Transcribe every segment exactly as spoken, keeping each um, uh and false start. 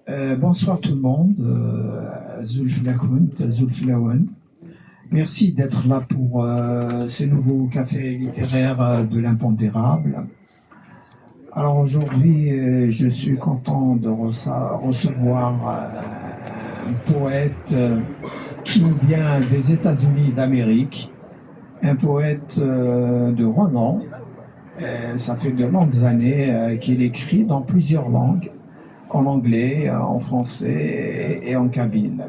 Euh, bonsoir tout le monde. Euh, Azul fell-akent, azul fell-awen. Merci d'être là pour euh, ce nouveau café littéraire euh, de l'impondérable. Alors aujourd'hui, euh, je suis content de rece- recevoir euh, un poète euh, qui nous vient des États-Unis d'Amérique, un poète euh, de renom. Euh, ça fait de longues années euh, qu'il écrit dans plusieurs langues, en anglais, euh, en français et, et en kabyle.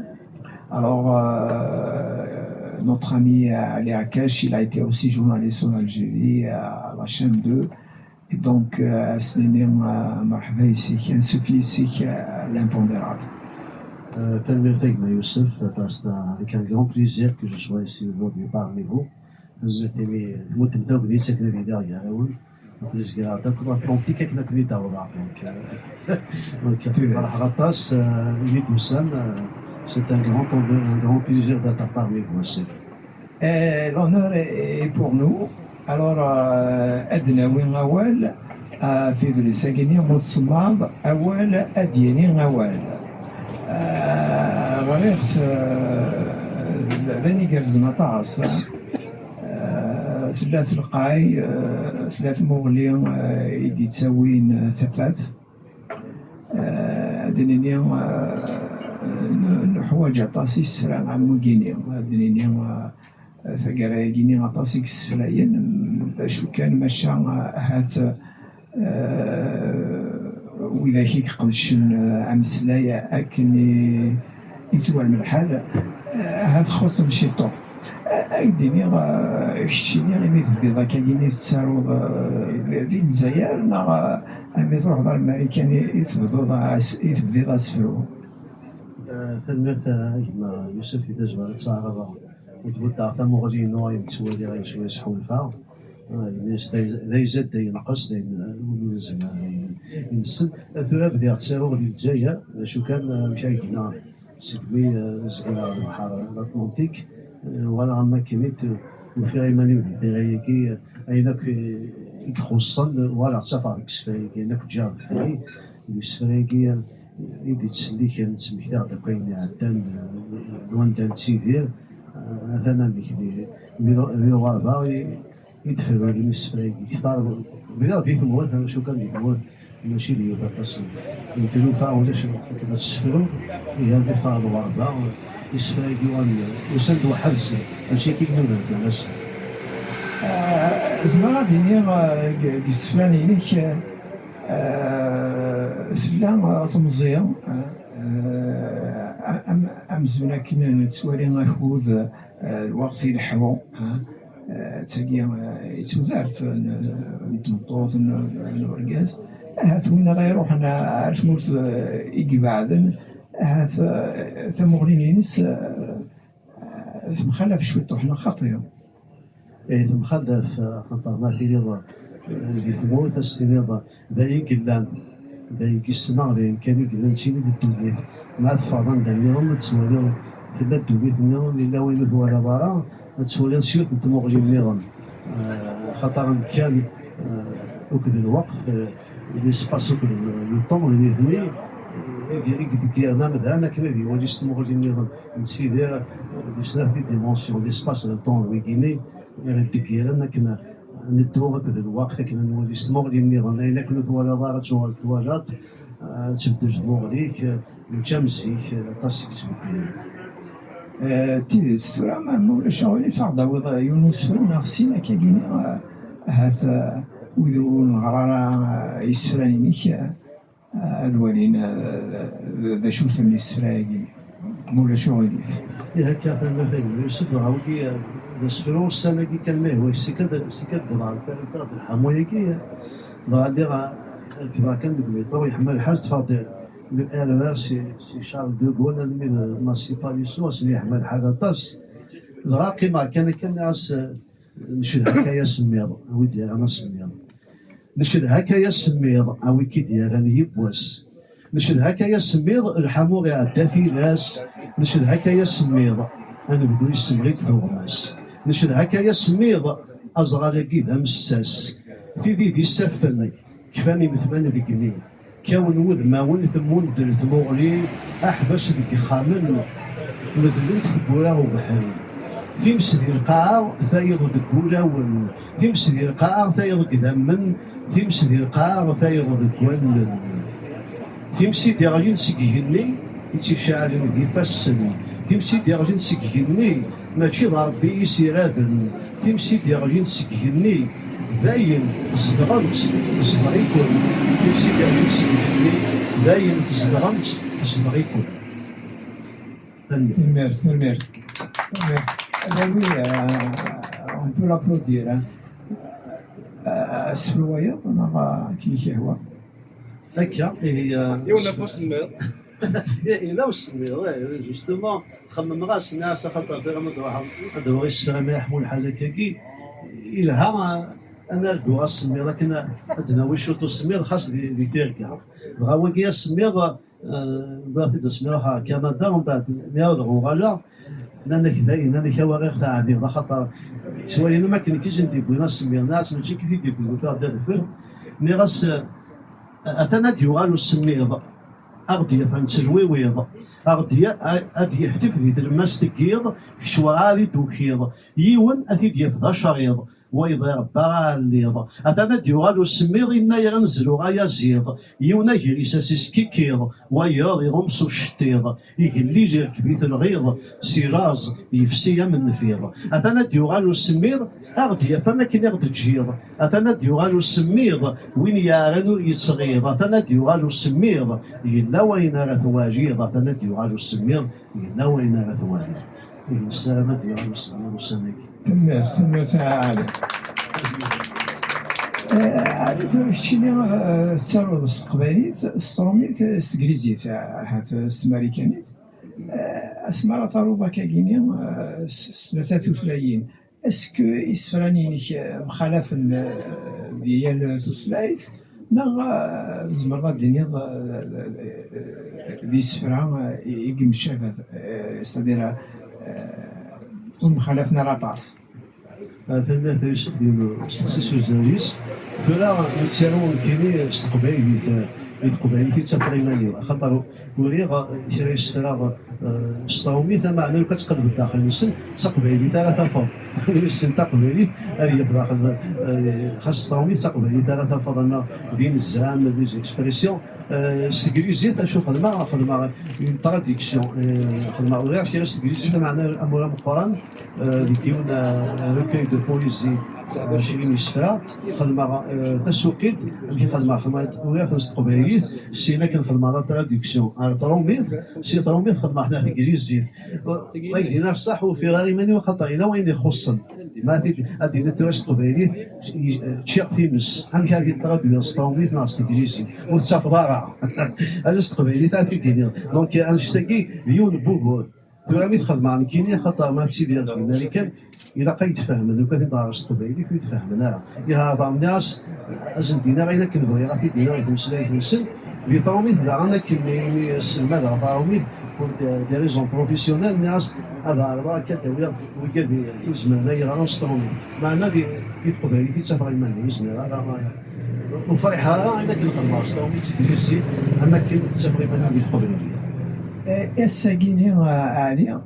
Alors, euh, notre ami Ali Akash, il a été aussi journaliste en Algérie, à la chaîne deux. Et donc, euh, ass-nni, euh, مرحبا يسيك, نسوف يسيك, euh, l'impondérable. Euh, Tanemmirt a gma Youssef, euh, c'est avec un grand plaisir que je sois ici aujourd'hui parmi vous. Tanemmirt imi tmuddem tagnit akken ad iliɣ gar-awen. Donc, nezger-aɣ-d akk l'Atlantique akken ad ken-id-awḍeɣ. Donc, euh, donc, ferḥeɣ aṭas, euh, imi d-tusam, euh, c'est un grand honneur, un grand plaisir d'être parmi vous aussi. Et l'honneur est est pour nous. Alors, euh, ad d-nawi awal ɣef udlis-agi-nni, ma tsemmaḍ awal ad d-yini awal. Euh, Ɣriɣ-t, euh, d d ayen igerrzen aṭas, hein. Euh, tella telqay, euh, tella tmuɣli, euh, i d-yettawin, euh, tafat. Euh, ad d-nini, euh, n- nuḥwaǧ aṭas isefra am wigini. Ad d-nini, euh, taggara-agi-nni aṭas i yessefrayen, d acu kan, maca, euh, ahat, euh, widak i iqedcen, euh, ameslay akken i, i twalem lḥal, euh, ahat xuṣṣen ciṭuḥ. Ad k-d-iniɣ, eh, keččini imi tebdiḍ akkagi-nni tettaruḍ, eh, di di Lezzayer, neɣ, eh, imi truḥeḍ ar Marikan i i tebduḍ as- i tebdiḍ asefru? Eh, Tanemmirt a gma Youssef, di tazwara ttaɛraḍeɣ ad buddeɣ tamuɣli-inu ayen ttwaliɣ, ayen swayes ḥulfaɣ. Eh, yenna-yas d ay- d ayzad d ayenqes, d ayen ur nezmir ad nessen. Eh, tura bdiɣ ttaruɣ di Lezzayer, d acu kan, eh, amek ay yenna, segmi eh, zgireɣ lebḥer Latlantik, eh, walaɣ am wakken i d- ufiɣ iman-iw di tira-agi, eh, ayen akk i i ixuṣṣen, eh, walaɣ ttafeɣ deg isefra-agi, ayen akk ǧǧiɣ deffir-i, deg isefra-agi, eh, i d-yettselliken, ttmektiɣ-d akk ayen iɛeddan, eh, n wanda nettidir, eh, atan amek di di di lɣerba i i d-ferrun isefra-agi kter, bdiɣ di tmurt, acu kan di tmurt, mačči d yiwet aṭas n tlufa, ulac lweqt akken ad tessefru, ihi mi ffɣeɣ lɣerba, isefra-agi uɣalen usan-d weḥd-sen, mačči akken nudan fell-asen. Eh, zemreɣ ad iniɣ, eh, deg deg isefra-nni-inek, eh, eh, tella, eh, temẓi, eh, eh, am- amzun akken nettwali akud, eh, lweqt ileḥḥu, eh, eh, d tagi, eh, i d tudert n n tmeṭṭut, n n urgaz. Ahat win ara iruḥen ar tmurt, eh, i ibeɛden, ahat, eh, tamuɣli-ines, eh, eh, temxalaf cwiṭ, neɣ xaṭi? Eh, temxalaf, eh, axaṭer ma tiliḍ, eh, di tmurt, ad s-tiniḍ d ay i yellan, d ay i ssneɣ, d ayen kan i yellan, ttini di ddunit. Ma teffɣeḍ anda nniḍen, ad twaliḍ tella ddunit nniḍen, yella wayen ur twalaḍ ara, ad twaliḍ s yiwet n tmuɣli nniḍen. Eh, axaṭer amkan, eh, akked lweqt, eh, l'espace akked le temps, d nitni, eh, i i yedeggiren amdan akken ad iwali s tmuɣli nniḍen. Nettidir, eh, di snat di dimension, l'espace, le temps, d wigini i ɣ-ideggiren akken neddu akked lweqt, akken ad nwali s tmuɣli nniḍen. Ayen akken ur twalaḍ ara, ad tuɣaleḍ twalaḍ, eh, ad tbeddel tmuɣli-k, eh, mačči am zik, eh, aṭas i yettbeddilen. Eh, d tidet, tura ma ma ulac aɣilif, ad ɣ-d-tawiḍ, eh, yiwen n usefru neɣ sin akkagi-nni, eh, ahat, eh, wid ur neɣri ara, eh, isefra-inek, eh, ad walin, eh, d- d acu-ten isefra-agi, ma ulac aɣilif. Ihi akka, tanemmirt a gma Yusef, dɣa wigi, eh, d asefru ussan-agi kan ma yehwa-k, si kan si kan wwḍeɣ ɣer Paris, ɣer lḥamu-agi, eh, dɣa lliɣ, eh, rekbeɣ kan deg lmiṭru, yeḥma lḥal, ṭṭfeɣ-d le R E R si si Charles de Gaulle almi d Massy Palaiseau, ass-nni yeḥma lḥal aṭas. Dɣa qqimeɣ kan akka, nniɣ-as, eh, ncedha-k ay asemmiḍ, a wi d-yerran asemmiḍ. Ncedha-k ay asemmiḍ, a wi k-id-yerran yiwwas. Ncedha-k ay asemmiḍ, lḥamu iɛedda tilas. Ncedha-k ay asemmiḍ, anebdu yessemɣi-d tuɣmas. Ncedha-k ay asemmiḍ, aẓɣal-agi d amessas. Tidi d isaffen kfan imetman deg-mi. Kkawen wudmawen, temmundel tmuɣli, aḥbas deg yexxamen, medlent tewwura ubeḥri. Times di lqaɛa, tayeḍ deg wulawen. Times di lqaɛa, tayeḍ deg idammen. Times di lqaɛa, tayeḍ deg wallen. Times i d-iɣlin seg igenni, i tt-iceɛlen d ifassen. Times i d-iɣlin seg igenni, mačči d Ṛebbi i s-iraden. Times i d-iɣlin seg igenni, dayen tzedɣem-tt, tezdeɣ-iken. Times i d-iɣlin seg igenni, dayen tzedɣem-tt, tezdeɣ-iken. Tanemmirt. Tanemmirt, tanemmirt. Tanemmirt. Ah oui, euh, on peut l'applaudir, hein. Euh, asefru wayeḍ, neɣ akken i k-yehwa? Akka, ihi, euh, yiwen ɣef usemmiḍ. Yella usemmiḍ, eh, justement, xemmemeɣ-as, nniɣ-as axaṭer bɣiɣ ad d-ruḥeɣ ad d-awiɣ isefra mi iḥmu lḥal akkagi, yelha, eh, ad nargu asemmiḍ akken ad d-nawi cwiṭ usemmiḍ, xas di, di tirga. Dɣa wagi asemmiḍ, eh, wwiɣ-t-id asmi ruḥeɣ ar Kanada, mbeɛd mi ɛawdeɣ uɣaleɣ, nnan-ak dayen, nnan-ak awa ɣiɣ teɛniḍ, axaṭer ttwalin am akken nekk i sen-d-yewwin asemmiḍ, nniɣ-as mačči nekk i t-id-yewwin, ufiɣ-d adfel, nniɣ-as, eh, atan ad d-yuɣal usemmiḍ, a ɣ-d-yaf ad nettelwiwiḍ, a ɣ-d-ya-, a-, ad yeḥtef di tlemmast n yiḍ, kečč werɛad i d-tukiḍ, yiwen ad t-id-yaf d acriḍ, wayeḍ iṛebba aɛelliḍ. Atan ad d-yuɣal usemmiḍ, inna-yaɣ ad nezlu ayaziḍ, yiwen agris ad s-iskikkiḍ, wayeḍ iɣum s uceṭṭiḍ, igellil irkeb-it lɣiḍ, si laẓ yefsi am nnfiḍ. Atan ad d-yuɣal usemmiḍ, a ɣ-d-yaf am akken i ɣ-d-teǧǧiḍ. Atan ad d-yuɣal usemmiḍ, win yeɛran ur yettɣiḍ. Atan ad d-yuɣal usemmiḍ, yella wayen ara twaliḍ. Atan ad d-yuɣal usemmiḍ, yella wayen ara twaliḍ. Ihi nessaram ad d-yuɣal usemmiḍ ussan-agi. Tanemmirt, tanemmirt a Ɛli. Eh, Ɛli, tura keččini, eh, tettaruḍ s teqbaylit, s tṛumit, s teglizit, ahat s tmarikanit. Eh, asmi ara taruḍ akkagini, eh, s, s tlata tutlayin, est-ce que isefra-nni-inek, eh, mxalafen, eh, di yal tutlayt, neɣ, eh, tzemreḍ ad d-tiniḍ, eh, d isefra, eh, i, i yemcababen, eh, c'est-à-dire, eh, ur mxalafen ara aṭas? Ah, tanemmirt a Yusef, d yiwen usteqsi s uzal-is. Tura nettaru nekkini s teqbaylit, eh, i teqbaylit i ttafeɣ iman-iw, axaṭer uriɣ, eh, kra isefra, eh, s tṛumit, ameɛna lukan tqelbeḍ daxel-nsen, d taqbaylit ara tafeḍ. Win yessnen taqbaylit, ad yaf daxel, eh, xas s tṛumit d taqbaylit ara tafeḍ, ama d inzan, des expressions. Eh, s teglizit, acu xedmeɣ? Xedmeɣ une traduction. Eh, xedmeɣ, uriɣ kra s teglizit, ameɛna amur ameqqran, eh, deg yiwen, eh, recueil de poésie, eh, ɛecrin isefra. Xedmeɣ, eh, tasuqilt, amek i xedmeɣ? Xedmeɣ, uriɣ-ten s teqbaylit, syin akken xedmeɣ la traduction ar tṛumit, si tṛumit xedmeɣ-t ar teglizit. Wa, wa k-d-iniɣ ṣṣeḥ, ur ufiɣ ara iman-iw, axaṭer yella wayen ixuṣṣen. Ma ad t-id-, ad d-tiniḍ tura s teqbaylit, i-, ččiɣ times. Amek ara t-id-traduiḍ s tṛumit neɣ s teglizit? Ur tettafeḍ ara. Ala s teqbaylit ara t-id-tiniḍ. Donc, annect-agi d yiwen n wugur. Tura mi t-xedmeɣ nekkini, axaṭer ma tettidireḍ deg Marikan, ilaq ad yi-d-fehmen. Lukan i d-ɣreɣ s teqbaylit, ur yi-d-fehmen ara. Ihi hedṛeɣ, nniɣ-as, ad sen-d-iniɣ ayen akken bɣiɣ, ad t-id-iniɣ i tmeslayt-nsen. Di tṛumit daɣen, akken mi, mi sselmadeɣ taṛumit, pour des, des raisons professionnelles, nniɣ-as ad ɛerḍeɣ akka ad d-awiɣ wigad i, i izemren ad yi-ɣren s tṛumit. Meɛna di, di teqbaylit i ttafeɣ iman-iw, ur zmireɣ ara, ur friḥeɣ ara ayen akken xedmeɣ s tṛumit d teglizit, am akken ttafeɣ iman-iw di teqbaylit. Eh, ass-agi-ni, eh, Ɛli, am-,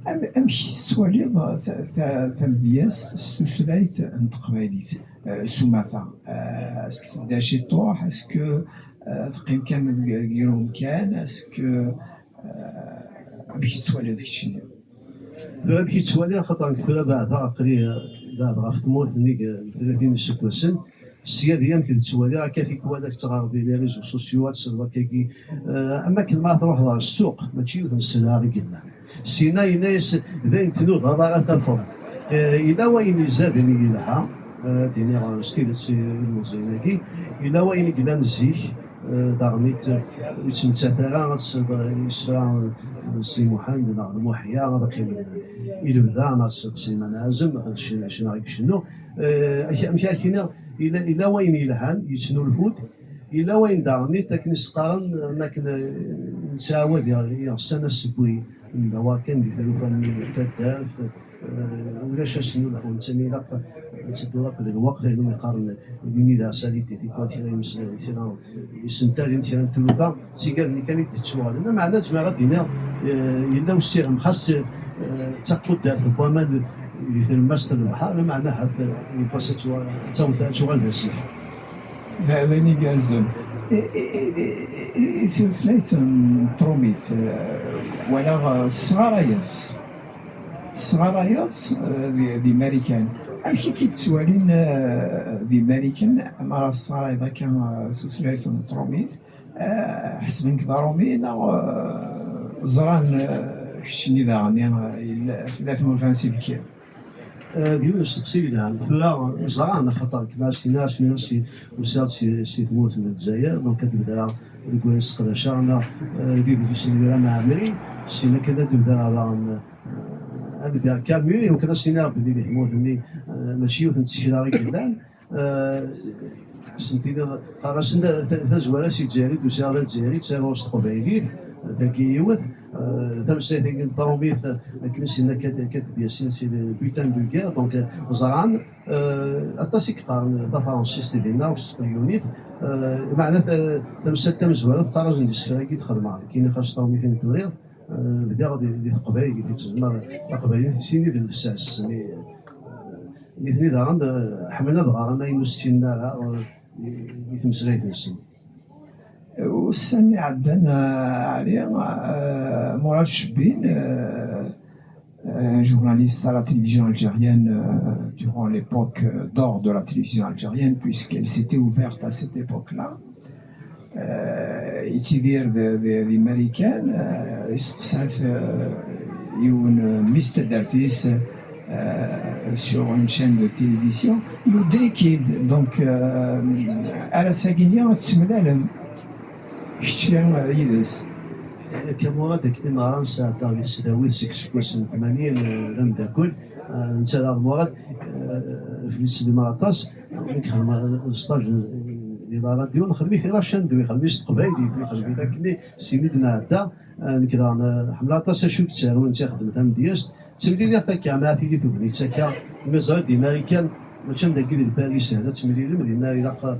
amek i tettwaliḍ ta-, ta-, tamedyazt s tutlayt n teqbaylit, eh, s umata? Eh, est-ce que tedda ciṭuḥ? Est-ce que, eh, teqqim kan deg, deg yiwen umkan? Est-ce que, eh, amek i tettwaliḍ keččini? Tura amek i ttwaliɣ, xaṭer nekk tura beɛdeɣ, aql-i, eh, beɛdeɣ ɣef tmurt nnig, eh, tlatin n yiseggasen. Sya d amek d-ttwaliɣ akka tikwal ad teɣreḍ di les réseaux sociaux, ad tesleḍ akkagi, eh, am akken ma truḥeḍ ɣer ssuq, mačči yiwet n sselɛa i yellan. Sina yenna-yas d ayen tnudaḍ ara tafeḍ. Eh, yella wayen izaden i yelha, eh, ad d-iniɣ s tidet i ilmeẓyen-agi, yella wayen i yellan zik, eh, daɣen i t-, ur yettmettat ara ad tesleḍ isefra n Si Muḥend neɣ n Muḥya, ad qqimen i lebda, neɣ ad tesleḍ Sliman Ɛazem, ad cen-, cna i icennu. Eh, ak-, amek ara k-iniɣ, yella, yella wayen yelhan, yettnulfu-d, yella wayen daɣen i, akken i s-qqaren, am akken, eh, nettɛawad iɣ-, iɣsan asewwi n Lawakan di talufa-nni n taddart, Ulac asennu lxunsa mi ilaq ad tedduḍ akked lweqt, ayen umi qqaren l'universalité, tikwal kra imeslayen, kra isental, kra n tlufa, d tigar-nni kan i d-yettwaɣalen. Lameɛna, zemreɣ ad d-iniɣ, eh, yella ussirem, xas, eh, d taquddart n waman di tlemmast n lebḥer, lameɛna ahat, eh, yiwwas ad tuɣal, ad taweḍ, ad tuɣal d asif. D d ayen igerrzen. I, i, i, i, i tutlayt n tṛumit, eh, walaɣ, eh, tesɣarayeḍ-tt. Tesɣarayeḍ-tt, eh, di, di Marikan. Amek i k-id-ttwalin, eh, di Marikan, mi ara tesɣarayeḍ akka, eh, tutlayt n tṛumit? Eh, ḥesben-k d aṛumi neɣ, eh, ẓran, eh, keččini daɣen, eh, yella, tella tmurt ansi d-tekkiḍ? Eh, d yiwen n usteqsi yelhan. Tura ẓran, axaṭer kma as-tiniɣ, as-tiniɣ si, usiɣ-d si, si tmurt n Lezzayer, donc ad d-bedreɣ deg wayen sseqdaceɣ, neɣ, eh, d idlisen yura Mɛemmri, syin akken ad d-bedreɣ daɣen, eh, Albert Camus, yemken ad s-iniɣ belli di tmurt-nni, eh, mačči yiwet n tsekla i yellan. Eh, ḥsen tiliḍ, qqar-asen ta-, ta-, tazwara si Lezzayer i d-usiɣ, d Azzayri, ttaruɣ s teqbaylit, dagi yiwet. Eh, tameslayt-agi n tṛumit, eh, akken i s-yenna Kat-, Kateb Yasin, c'est le butin de guerre, donc, eh, ẓran, eh, aṭas i yeqqaren tafransist dinna, s teqbyunit, eh, meɛna ta-, tamsalt tamezwarut, qqar-asen di isefra-agi d-xedmeɣ, nekkini xas tṛumit i n-turiḍ, eh, bdiɣ di, di teqbaylit, tezmer taqbaylit sin i d lsas, mi, eh, nitni daɣen, eh, ḥemmlen ad ɣren ayen ur ssinen ara, eh, di, di tmeslayt-nsen. Ussan iɛeddan, eh, Ɛli, eh, Murad Cebbin, eh, un journaliste à la télévision algérienne, euh, durant l'époque, euh, d'or de la télévision algérienne, puisqu'elle s'était ouverte à cette époque-là. Euh, yettidir di, di, di Marikan, euh, yesteqsa-t, euh, yiwen, euh, mmi-s n taddart-is, euh, sur une chaîne de télévision, yudder-ik-id. Donc, euh, ar ass-agi-nni ad tettemlalem kečči, euh, yid-s. Akka Murad, akken i neɣra, nesɛedda di tesdawit seg iseggasen tmanyin, eh, d ameddakel. Eh, netta daɣ Murad, eh, fell-i ttsellimeɣ aṭas. Mi yexdem, eh, stage, eh, di la radio, nexdem-it i la chaîne deux, ixdem-it s teqbaylit, nexdem-it akkenni, syin i d-nɛedda. Eh, nekk daɣen, eh, ḥemmleɣ aṭas acu i yettaru, netta ixeddem tamedyazt. Ttemliliɣ takka, ma tili tegnit akka, mi ẓriɣ di Marikan, mačči am dagi di Lparis, hna ttemlilem, dinna ilaq, eh,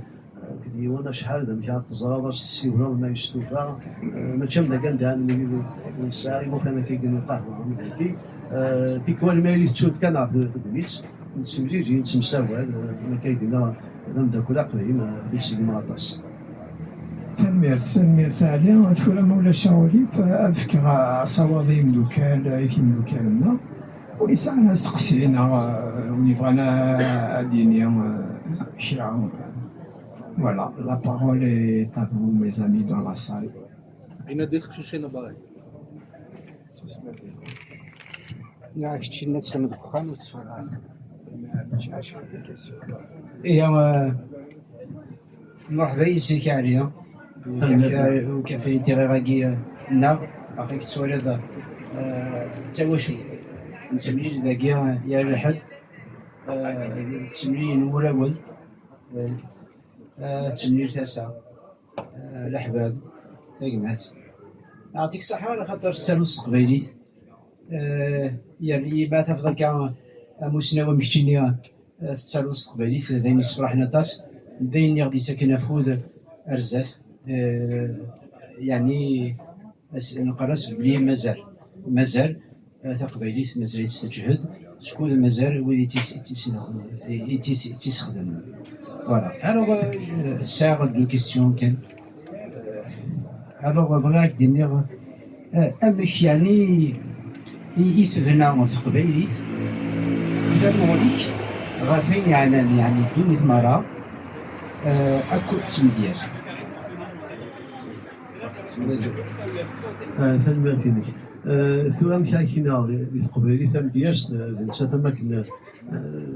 akked yiwen acḥal d amek ara teẓreḍ, ad s-tessiwleḍ ma yestufa, eh, mačči am dagi anda ara nemlil ur nesɛi imukan akkagi n lqahwa am dagi. Eh, tikwal ma yili tettunefk-aneɣ tegnit, nettemlili, nettemsawal, eh, am akka i d-yenna d ameddakel aqdim, eh, i d-sselmeɣ aṭas. Tanemmirt, tanemmirt a Ɛli. Tura ma ulac aɣilif, ad fkeɣ asawaḍ i yimdukal, i timeddukal-nneɣ. Win yesɛan asteqsi neɣ, eh, win yebɣan a-, ad d-yini, eh, kra. Voilà, la parole est à vous, mes amis dans la salle. Ina disk chin bari. Neɣ keččini ad teqqimeḍ deg uxxam ur tetteffɣeḍ ara. Ihi, eh, mṛeḥba yis-k a Ɛli. Ukafya, ukafya i tiɣiɣ-agi, eh, nneɣ, axi tettwaliḍ, eh, d tawacult. Nettemlil dagi, eh, yal lḥedd, eh, nettemlil n wurawen, eh, eh, tettemlil tasa, eh, leḥbab, tagmat. Yeɛṭik ṣṣeḥḥa, axaṭer tettaruḍ s teqbaylit. Eh, yerna ma tafeḍ akka amusnaw am keččini, eh, tettaruḍ s teqbaylit, d ayen yessefraḥen aṭas. D ayen i ɣ-d-yettaken afud ar zdat. Eh, yeɛni, as-, neqqar-as belli mazal, mazal, eh, taqbaylit mazal-itt teǧhed, skud mazal wid i tt-, i tt-, i tt-, i tt-issexdamen. Voilà. Alors, euh, sɛiɣ deux questions kan. Euh, alors, bɣiɣ ad k-d-iniɣ, eh, amek, yeɛni, i, i tebna teqbaylit tamuɣli-k ɣef ayen yeɛnan, yeɛni, ddunit merra, eh, akked tmedyazt. Eh, tanemmirt-inek. Eh, tura amek ara k-iniɣ di, di teqbaylit tamedyazt, eh, d nettat am akken, eh,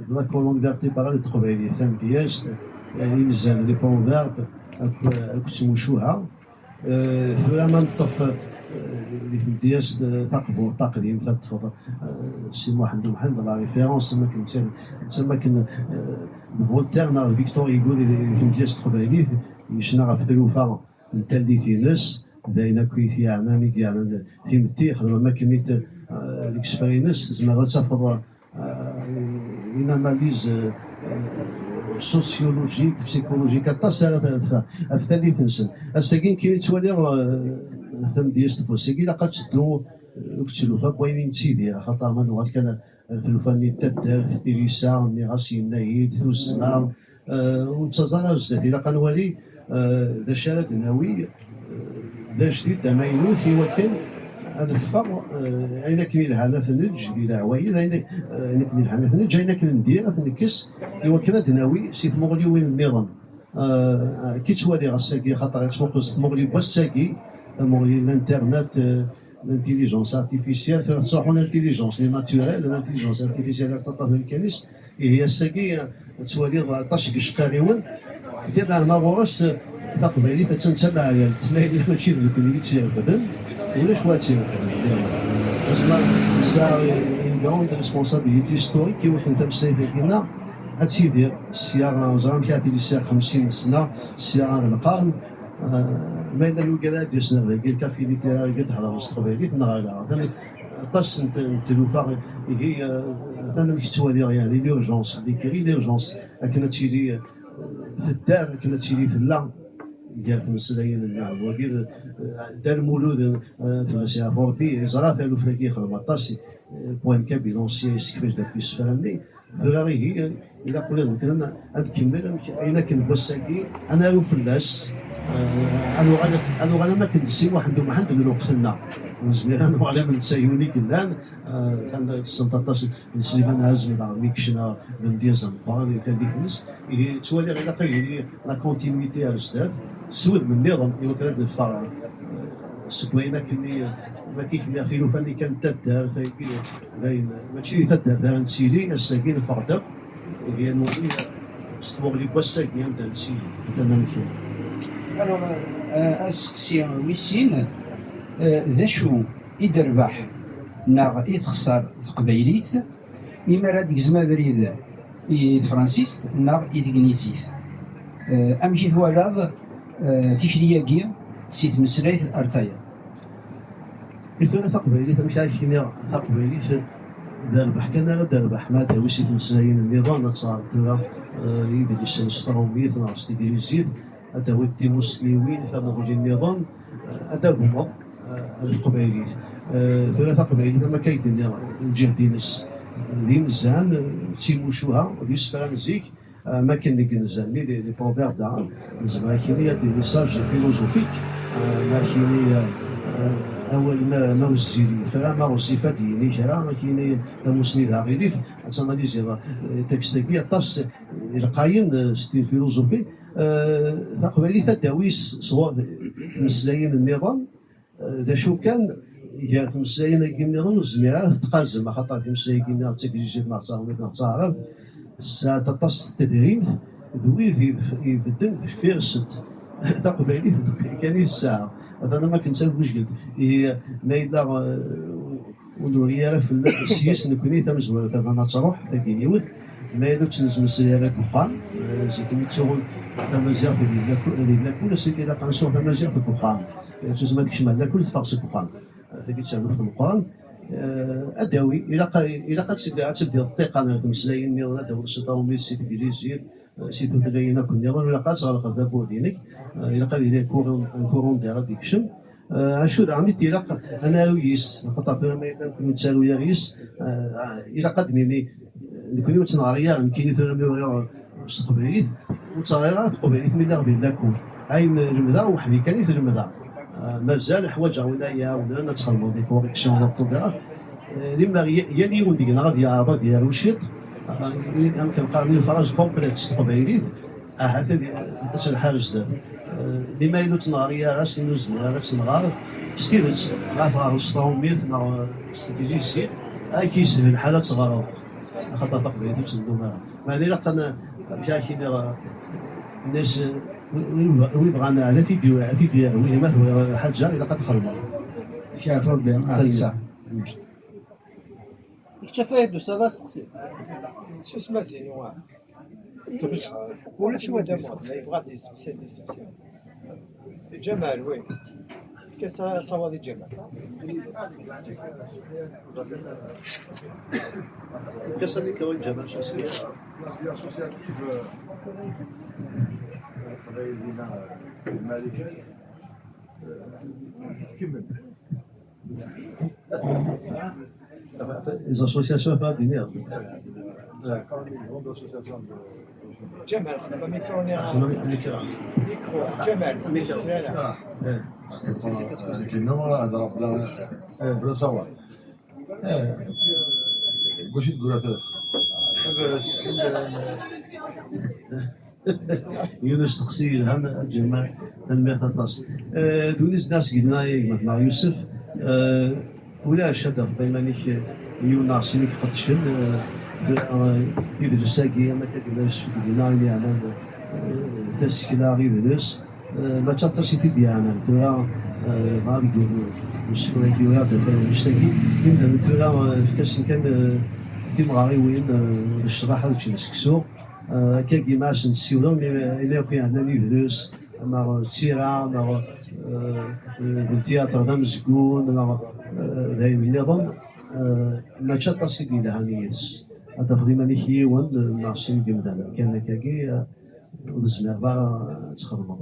d la colonne vertébrale n teqbaylit tamedyazt, eh, inzan, les proverbes, ak-, akked tmucuha. Eh, tura ma neṭṭef, eh, di tmedyazt, eh, taqburt taqdimt, ad teṭṭfeḍ, eh, Si Muḥend Umḥend, la référence, am akken netta, netta am akken, eh, d Voltaire neɣ d Victor Hugo di, di tmedyazt teqbaylit, yecna ɣef tlufa n tallit-ines, d ayen akk i t-yeɛnan, i yeɛnan timetti, yexdem am akken i t-, eh, deg isefra-ines, tzemreḍ ad tafeḍ, eh, une analyse euh, euh, sociologique, psychologique, aṭas ara tafeḍ ɣef tallit-nsen. Ass-agi nekkini ttwaliɣ euh, tamedyazt n wass-agi ilaq ad teddu euh, deg tlufa n wayen i nettidir, axaṭer ma nuɣal kan ar tlufa-nni n taddart, tilisa, nniɣ-as yenna-yi-d, tuzzma, euh, ur nettaẓ ara ar zdat, ilaq ad nwali euh, d acu ara d-nawi d ajdid d amaynut i wakken ad neffeɣ eh, ayen akken ilhan ad t-neǧǧ di leɛwayed, ayen eh, ayen akken ilhan ad t-neǧǧ, ayen akken ndir ad t-nekkes i wakken ad d-nawi si tmuɣliwin nniḍen. Eh, Ki ttwaliɣ ass-agi, xaṭer ad tmuqel s tmuɣli n wass-agi, tamuɣli n l'internet, eh, l'intelligence artificielle, tura tettruḥu l'intelligence naturelle, l'intelligence artificielle ar taṭṭaf amkan-is, Ihi ass-agi ad twaliḍ aṭas n yicqariwen, timeɛna ɣur-s taqbaylit attan d tameɛlalt, ma yella mačči d nekkni i tt-irefden, ulac wa ad tt-irefden. Zeɛma nesɛa une grande responsabilité historique i wakken tameslayt-agi-nneɣ ad tidir sya, ẓer amek ara tili sya xemsin sna, sya ar lqern, Ma yella wigad ara d-yasen ar dagi, lkaf littéraire i d-hedren s teqbaylit neɣ ala? Atan aṭas n t- n tlufa, ihi atan amek ttwaliɣ, yeɛni l'urgence, l'écrit l'urgence, akken ad tili eh, tedder, akken ad tili tella gar tmeslayin-nni. Wagi d- eh, Dda Lmulud, eh, fell-as yeɛfu Rebbi, yeẓra taluft-agi yexdem aṭas, eh, poème kabyle ancien, yessekfec-d akk isefra-nni. Tura ihi, ilaq ula d nekni ad nkemmel amek ayen akken n wass-agi, ad naru fell-as, eh, ad nuɣal, ad nuɣal am akken d Si Muḥend U Mḥend n lweqt-nneɣ. Ur nezmir ad nuɣal am netta yiwen i yellan, eh, anda tessneḍ aṭas n Sliman Ɛazem daɣen mi yekcem d amedyaz ameqqran di tallit-nnes. Ihi ttwaliɣ ilaq ad yili la continuité ar zdat, s wudem nniḍen, i wakken ad neffeɣ, eh, seg wayen akkenni, ma kif nniɣ, tilufa-nni kan n taddart, ayagi, dayen, mačči di taddart ara nettili, ass-agi neffeɣ-d akk, ihi ad nwali s tmuɣli n wass-agi anda nettili, anda nettili. Alors, euh, aseqsi wis sin, euh, d acu i d-terbeḥ neɣ i texṣer teqbaylit imi ara d-tegzem abrid i tefransist neɣ i teglizit? Eh, amek i twalaḍ eh, tikli-agi si tmeslayt ar tayeḍ? I tura taqbaylit, amek ara k-iniɣ, taqbaylit d rrbeḥ kan ara d-terbeḥ ma d-tawi si tmeslayin nniḍen, ad teɣreḍ tura eh, idlisen s tṛumit neɣ s teglizit, ad d-tawiḍ timussniwin, tamuɣli nniḍen, eh, ad d-tagmeḍ eh, ar teqbaylit. Eh, Tura taqbaylit, am akka i d-nniɣ, lǧehd-ines d inzan, eh, d timucuha, d isefra n zik, eh, am akken deg inzan-nni, les, les proverbes daɣen, nezmer ad k-ini des messages philosophiques, eh, ma ad k-ini eh, eh, awal ma, ma wezzil yefra, ma ɣezzif ad d-yini kra, ad k-ini tamussni d aɣilif, ad tanaliziḍ eh, texte-agi, aṭas eh, ilqayen, eh, c'est une philosophie. Eh, Taqbaylit ad d-tawi s- sɣur tmeslayin nniḍen, eh, d acu kan, gar tmeslayin-agi nniḍen ur tezmir ara tettqazem, axaṭer timeslayin-agi nniḍen d taglizit neɣ d taṛumit neɣ d taɛrabt, sɛant aṭas n tedrimt d wid i- ibedden deffir-sent. Taqbaylit d kan i tesɛa. Atan am akken d tagujgilt. Ihi, ma yella eh, ur nuri ara fell-as s yis nekkni tamezwarut ad truḥ tagi yiwet, ma yella ur tt-nesmeslay ara deg uxxam, eh, zik mi ttuɣ tamaziɣt di lakul, di lakul, ass-agi ilaq ad nsuɣ tamaziɣt deg uxxam. Eh, tusma tekcem ar lakul teffeɣ seg uxxam. Eh, tagi d taluft meqqren. Eh, ad d-tawi, ilaq, ilaq ad teddi, ad teddiḍ ṭṭiqan ɣer tmeslayin nniḍen, ad d-tawiḍ si tṛumit, si teglizit, eh, si tutlayin akk nniḍen, ilaq ad tɣelqeḍ tawwurt-inek, eh, ilaq ad yili un courant, un courant d'air ad d-ikcem. Eh, acu daɣen i d-ilaq ad naru yis, axaṭer tura ma yella nekkni ur nettaru ara yis, eh, ilaq ad d-nini, eh, nekkni ur ttneɣri ara, nekkini tura mi uriɣ s teqbaylit, ur ttɣariɣ ara teqbaylit mi lliɣ di lakul. Ayen lemdeɣ weḥd-i kan i t-lemdeɣ. Eh, mazal ḥwaǧeɣ win ara yi-iɛawnen ad txedmeḍ des corrections d'orthographe. Eh, limmer y- yal yiwen deg-neɣ ad yeɛreḍ ad yaru ciṭ, eh, am kan qqaren une phrase complète s teqbaylit, ahat ad ad telḥu ar zdat. Eh, Imi ur tt-neɣri ara, sin ur nezmir ara ad tt-nɣer, s tidet, ma teɣreḍ s tṛumit neɣ s teglizit, ad k-yeshel lḥal ad teɣreḍ. Axaṭer taqbaylit ur tt-nennum ara. Meɛna ilaq ad n-, amek ara k-iniɣ, eh, nnas, eh, wi wi yebɣan ad t-id-yawi, ad t-id-yawi, ma tebɣiḍ lḥaǧa, ilaq ad txedmeḍ. Yeɛfu Rebbi, aɛisa. Kečč a Farid, tusiḍ-d asteqsi? Susem a Zinu, ah. Ulac wa d-yesteqsi. Yebɣa ad d-yesteqsi, ad d-yesteqsi. Ǧamal, wi? Qu'est-ce que ça va dire, Jamal? Qu'est-ce que ça veut dire, Jamal, ça, c'est... L'aspect associatif, euh, euh, Malika, euh, qui même. Les associations, pas venir. Jamal, xdem amikru-nni. Xdem amikru. Mikru, Jamal. Mikru. Ah. Eh. Akken nniḍen, ad hḍreɣ bla, eh, bla ṣṣawt. Eh. Mačči deg urataf. Ḥbes. Yiwen usteqsi yelhan, a Ǧamal, tanemmirt aṭas. Eh, d win i s-d-as-yenna i gma-tneɣ Yusef, eh, ulac ad tafeḍ iman-ik, eh, yiwen neɣ sin i iqeddcen, eh, tura, eh, idles-agi, am akka yella Yusef deg-neɣ, imi yeɛnan, eh, tasekla, idles, eh, mačči aṭas i t-id-yeɛnan. Tura, eh, dɣa deg usefru-agi ur iɛedda tawinest-agi, imdanen tura, eh, efk-asen kan, eh, timɣariwin, eh, d ccḍeḥ ad ččen seksu. Eh, akkagi ma asen-ssiwleɣ, imi, imi akk yeɛnan idles, neɣ d tira, neɣ, eh, eh, d ltyaṭer d amezgun, neɣ, eh, d ayen nniḍen, eh, mačči aṭas i d-yelhan yis-s. Ad tafeḍ iman-ik yiwen, eh, neɣ sin n yemdanen kan akkagi, eh, ur tezmireḍ ara ad txedmeḍ.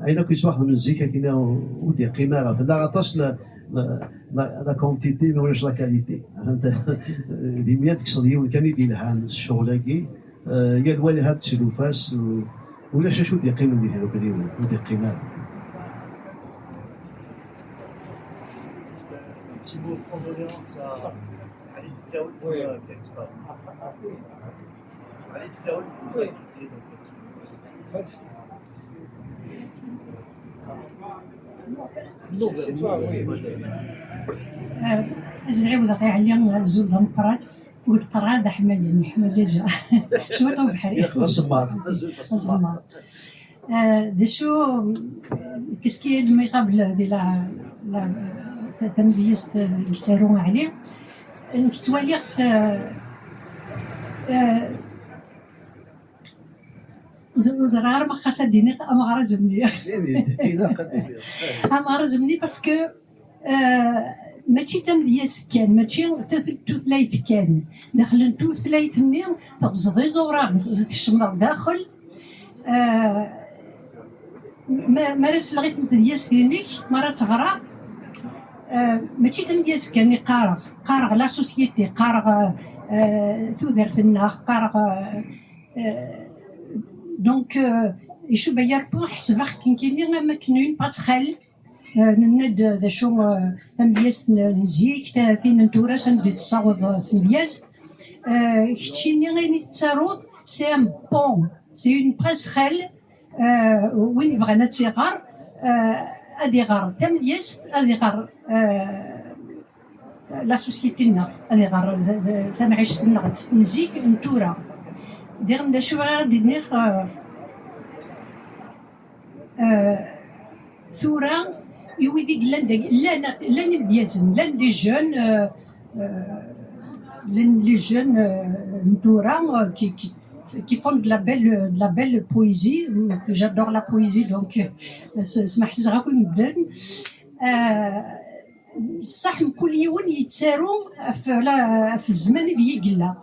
Ayen akk yettwaxedmen zik, akken ur d-yeqqim ara. Tella aṭas la, la, la, la quantité, ma ulac la qualité. D imi ad tekkseḍ yiwen kan i d-yelhan s ccɣel-agi, eh, yal wa ad teslufa-s, eh, ulac acu d-yeqqimen di tdukliwin, ur d-yeqqim ara. Un petit mot de condoléances à Ali Tefraoui, oui, euh, qui a disparu. Ali Tefraoui, qui nous a quittés, donc, euh, c'est toi, oui. آه، أزعي وذاك عليا زول دمقراط، وتقرا هذا حماية، حماية جا. شو تو بحري؟ يا أخي، أصمار. أصمار. آه، de شو، qu'est-ce qui est الميغابل هذه لا، لا، تمديست الكتارو عليه. نكتواليغ، آه، آه، ز-، زرار ما خاصة ديني أمغرزمني. أمغرزمني parce que آه، ماشي تمديست كان، ماشي تف-، tutlayt kan. داخل tutlayt-nni تغزض iẓuran، تشمر داخل. آه، ما، ما راه سلغيت تمديست دينك، ما راه تغرى. آه، ماشي تمديست كان يقارغ، قارغ la société، قارغ، آه، تودرت الناخ، قارغ، آه، آه، donc، آه، يشو بيار بو حسبخ كنكيني ما كنين باسخال. آه، نناد ذا شو، آه، تمدياست ن-، نزيك، تا-، تين نتورا سند تساوض، آه، تمدياست. آه، كتشيني غيني تساروض، c'est un pont، c'est une passerelle، آه، وين يبغى نتيغر، آه، أدي غار تمدياست، أدي غار، آه، la société نغ، أدي غار، آه، آه، تمعيشت نغ، نزيك نتورا. دير ندا شو غادي نيخ، آه، آه، ثورة، يويدي لان، لان، لان بيزن، لان les jeunes، آه، آه، لان les jeunes، آه، ثورة، آه، qui، qui، qui font de la belle، de la belle poésie. J'adore la poésie, donc، آه، س-، سمح سيزغاكو مدن. آه، صح، كل يوم يتسارو في، لا، في الزمن اللي يقلع.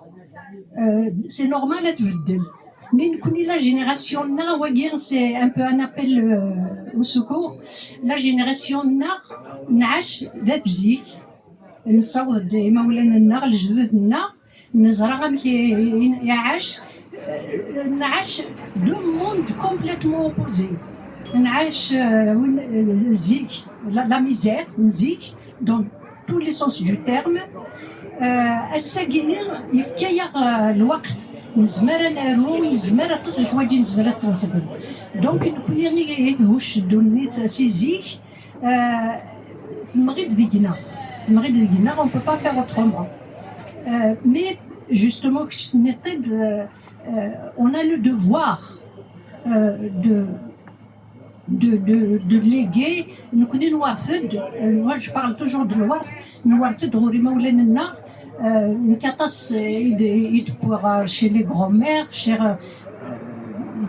آه، c'est normal تبدل. Mais نكوني la génération نغ، واقي c'est un peu un appel، آه، au secours. La génération نغ نعاش ذات زيك، نصور ديما ولا نغ الجدود نغ، نزرع أمك يعاش، آه، نعاش deux mondes complètement opposés. نعاش، آه، وين، آه، زيك، la، la misère، زيك، dans tous les sens du terme. آه، الساقيني يفكايا، آه، الوقت، نزمر نارو، نزمر تصلح واجي نزمر تنخدم. Donc نكوني غير يدهوش الدنيا سي زيك، آه، تمغيد ديقنا، تمغيد ديقنا، on peut pas faire autrement. آه، mais justement كنت نقد، آه، آه، on a le devoir، آه، de de, de, de léguer, نكوني نورثد، moi je parle toujours de الورث، نورثد غوري مولاننا، آه، نكاطاس يد-، يدبوغ chez les grands-mères، chez، آه،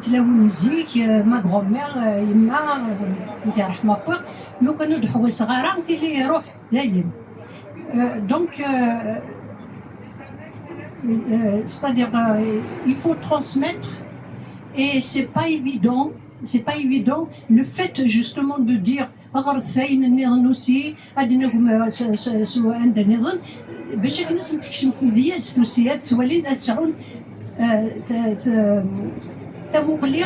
Tlawin n zik, euh, ma grand-mère, euh, yemma, euh, n tireḥma akk, lukan ur d-ḥwiseɣ ara, tili iruḥ dayen. Euh, donc, euh, euh, c'est-à-dire, euh, il faut transmettre et c'est pas évident, c'est pas évident. Le fait justement de dire ɣret ayen nniḍen aussi, ad d-nagem s, s, s anda nniḍen, bac akken ad sen-tekcem tmedyaz tusi, ad ttwalin, ad sɛun, euh, t- t- tamuɣli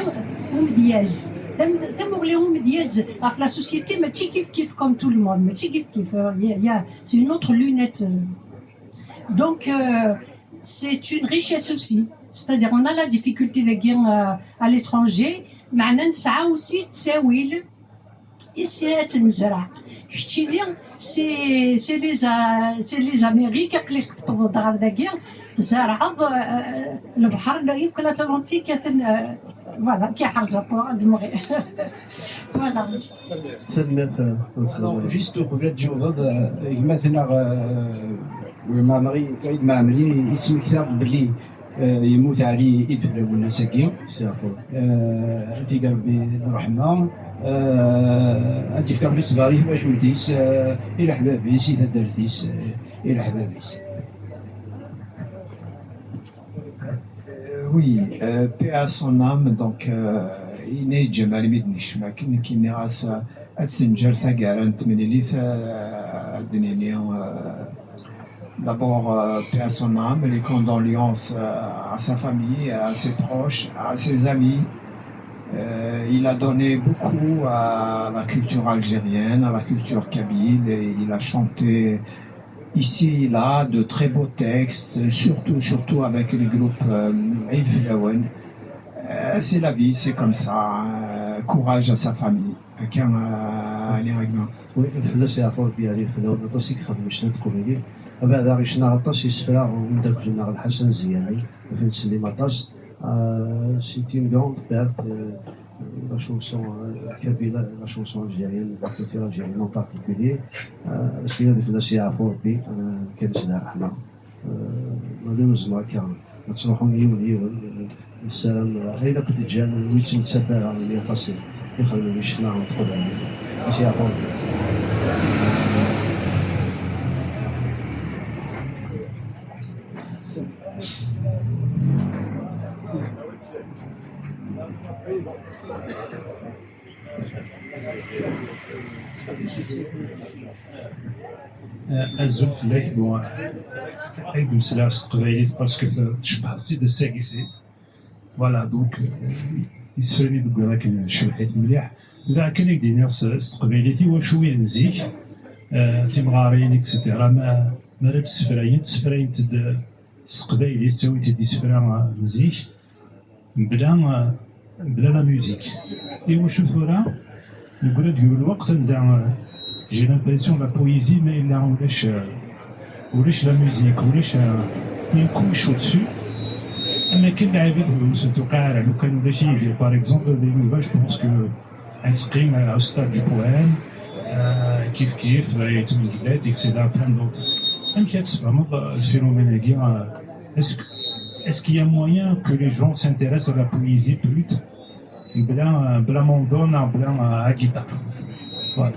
umedyaz. Tam- tamuɣli umedyaz ɣef la société, mačči kif kif comme tout le monde, mačči kif kif, euh, y a- y a- c'est une autre lunette, euh. Donc, euh, c'est une richesse aussi. C'est-à-dire, on a la difficulté dagi, euh, à l'étranger, mais on a aussi ttawil ici à Tnezra. Keččini, c'est c'est les A- c'est les Amériques, aql-ik tewwḍeḍ ɣer dagi, tzerɛeḍ, euh, lebḥer, yemkul Atlantique, atan, euh, voilà, ki ḥerza pour المغرب. Voilà. Tanemmirt. Alors, juste uqbel ad tjawbeḍ, gma-tneɣ, Mɛemri, Saɛid Mɛemri, yesmekta belli yemmut Ɛli Ideflawen ass-agi. Ad t-ig Rebbi ṛṛeḥma, ad d-yefk Rebbi ṣṣber i twacult-is, i leḥbab-is, i taddart-is, i leḥbab-is. Oui, euh, paix à son âme, donc, euh, yenna-yi-d Ǧamal mi d-nekcem akken, nekk nniɣ-as, euh, ad tenǧer taggara n temlilit, euh, ad d-nini, euh, d'abord, euh, paix à son âme, les condoléances, euh, à sa famille, à ses proches, à ses amis. Euh, il a donné beaucoup à la culture algérienne, à la culture kabyle, et il a chanté ici et là de très beaux textes, surtout, surtout avec le groupe, euh, Ideflawen. Euh, c'est la vie, c'est comme ça, hein. Courage à sa famille. Akka, euh, Ɛli a gma. Oui, fell-as yeɛfu Rebbi Ɛli Ideflawen, aṭas i yexdem ccna n teqbaylit. Abeɛda icna aṭas isefra n umeddakel-nneɣ Lḥasan Ziyani, ɣef i nettsellim aṭas. Euh, c'est une grande perte, euh, la chanson, euh, kabyle, la chanson algérienne, la culture algérienne en particulier. Euh, s yadi fell-as yeɛfu Rebbi, euh, kan s d ṛṛeḥma. Euh, malheureusement akka, ad ttruḥun yiwen yiwen, euh, nessaram, euh, ayen akk d-ǧǧan, ur yettmettat ara, imi aṭas i ixedmen di ccna n teqbaylit. Ad s yeɛfu Rebbi. Azul fell-ak, bon, ay d-mmeslaɣ s teqbaylit parce que tcebḥeḍ-tt-id ass-agi si. Voilà, donc, euh, isefra-nni deg wakken cebḥit mliḥ. Da kan i k-d-iniɣ s, s teqbaylit, i wacu wid n zik, euh, timɣarin, et cetera, ma, ma ara d-ssefrayent, ssefrayent-d s teqbaylit, ttawint-d isefra, euh, n zik. Mebla, mebla la musique. Iwacu tura, neggra-d yiwen lweqt anda, euh, j'ai l'impression la poésie ma yella ulac, euh, ulac la musique, ulac, euh, une couche au-dessus, am akken lɛibad ur sen-tuqiɛ ara. Lukan ulac Yidir, par exemple, d Yuba, je pense que ad teqqim, euh, au stade du poème, euh, kif kif, euh, yettmengla-d, et cetera, plein d'autres. Amek ad tfehmeḍ, euh, le phénomène-agi, euh, est-ce que, est-ce qu'il y a moyen que les gens s'intéressent à la poésie plus, bla, bla mondo, neɣ bla, euh, la guitare? Voilà.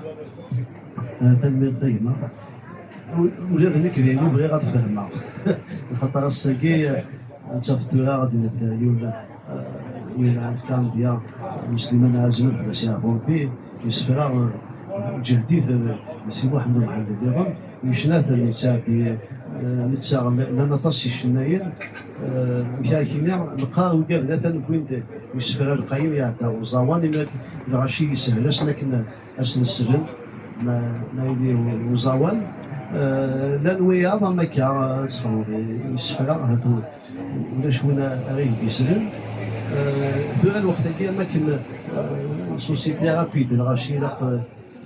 Ah, tanemmirt a gma. U- Ula d nekk d ayen bɣiɣ ad fehmeɣ. Axaṭer ass-agi, euh, ad tafeḍ tura ad d-nebda yiwen, euh, yiwen ɛefka amedya, Sliman Ɛazem, ad fell-as yeɛfu Rebbi, yessefra, euh, lǧehd-it, euh, Si Muḥend Umḥend nniḍen, yecna-ten, yettɛeddi, euh, netta, llan aṭas icennayen, euh, amek ara k-iniɣ, lqaɛ ugaden atan wwin-d isefra lqayen iɛedda uẓawan, imi lɣaci yeshel-asen akken ad sen-slen, ma, ma yili uẓawan. Euh, llan wiyaḍ am akka, ad txedmeḍ isefra, ahat ulac win ara yi-d-islen. Euh, tura lweqt-agi am akken, euh, société rapide, lɣaci ilaq,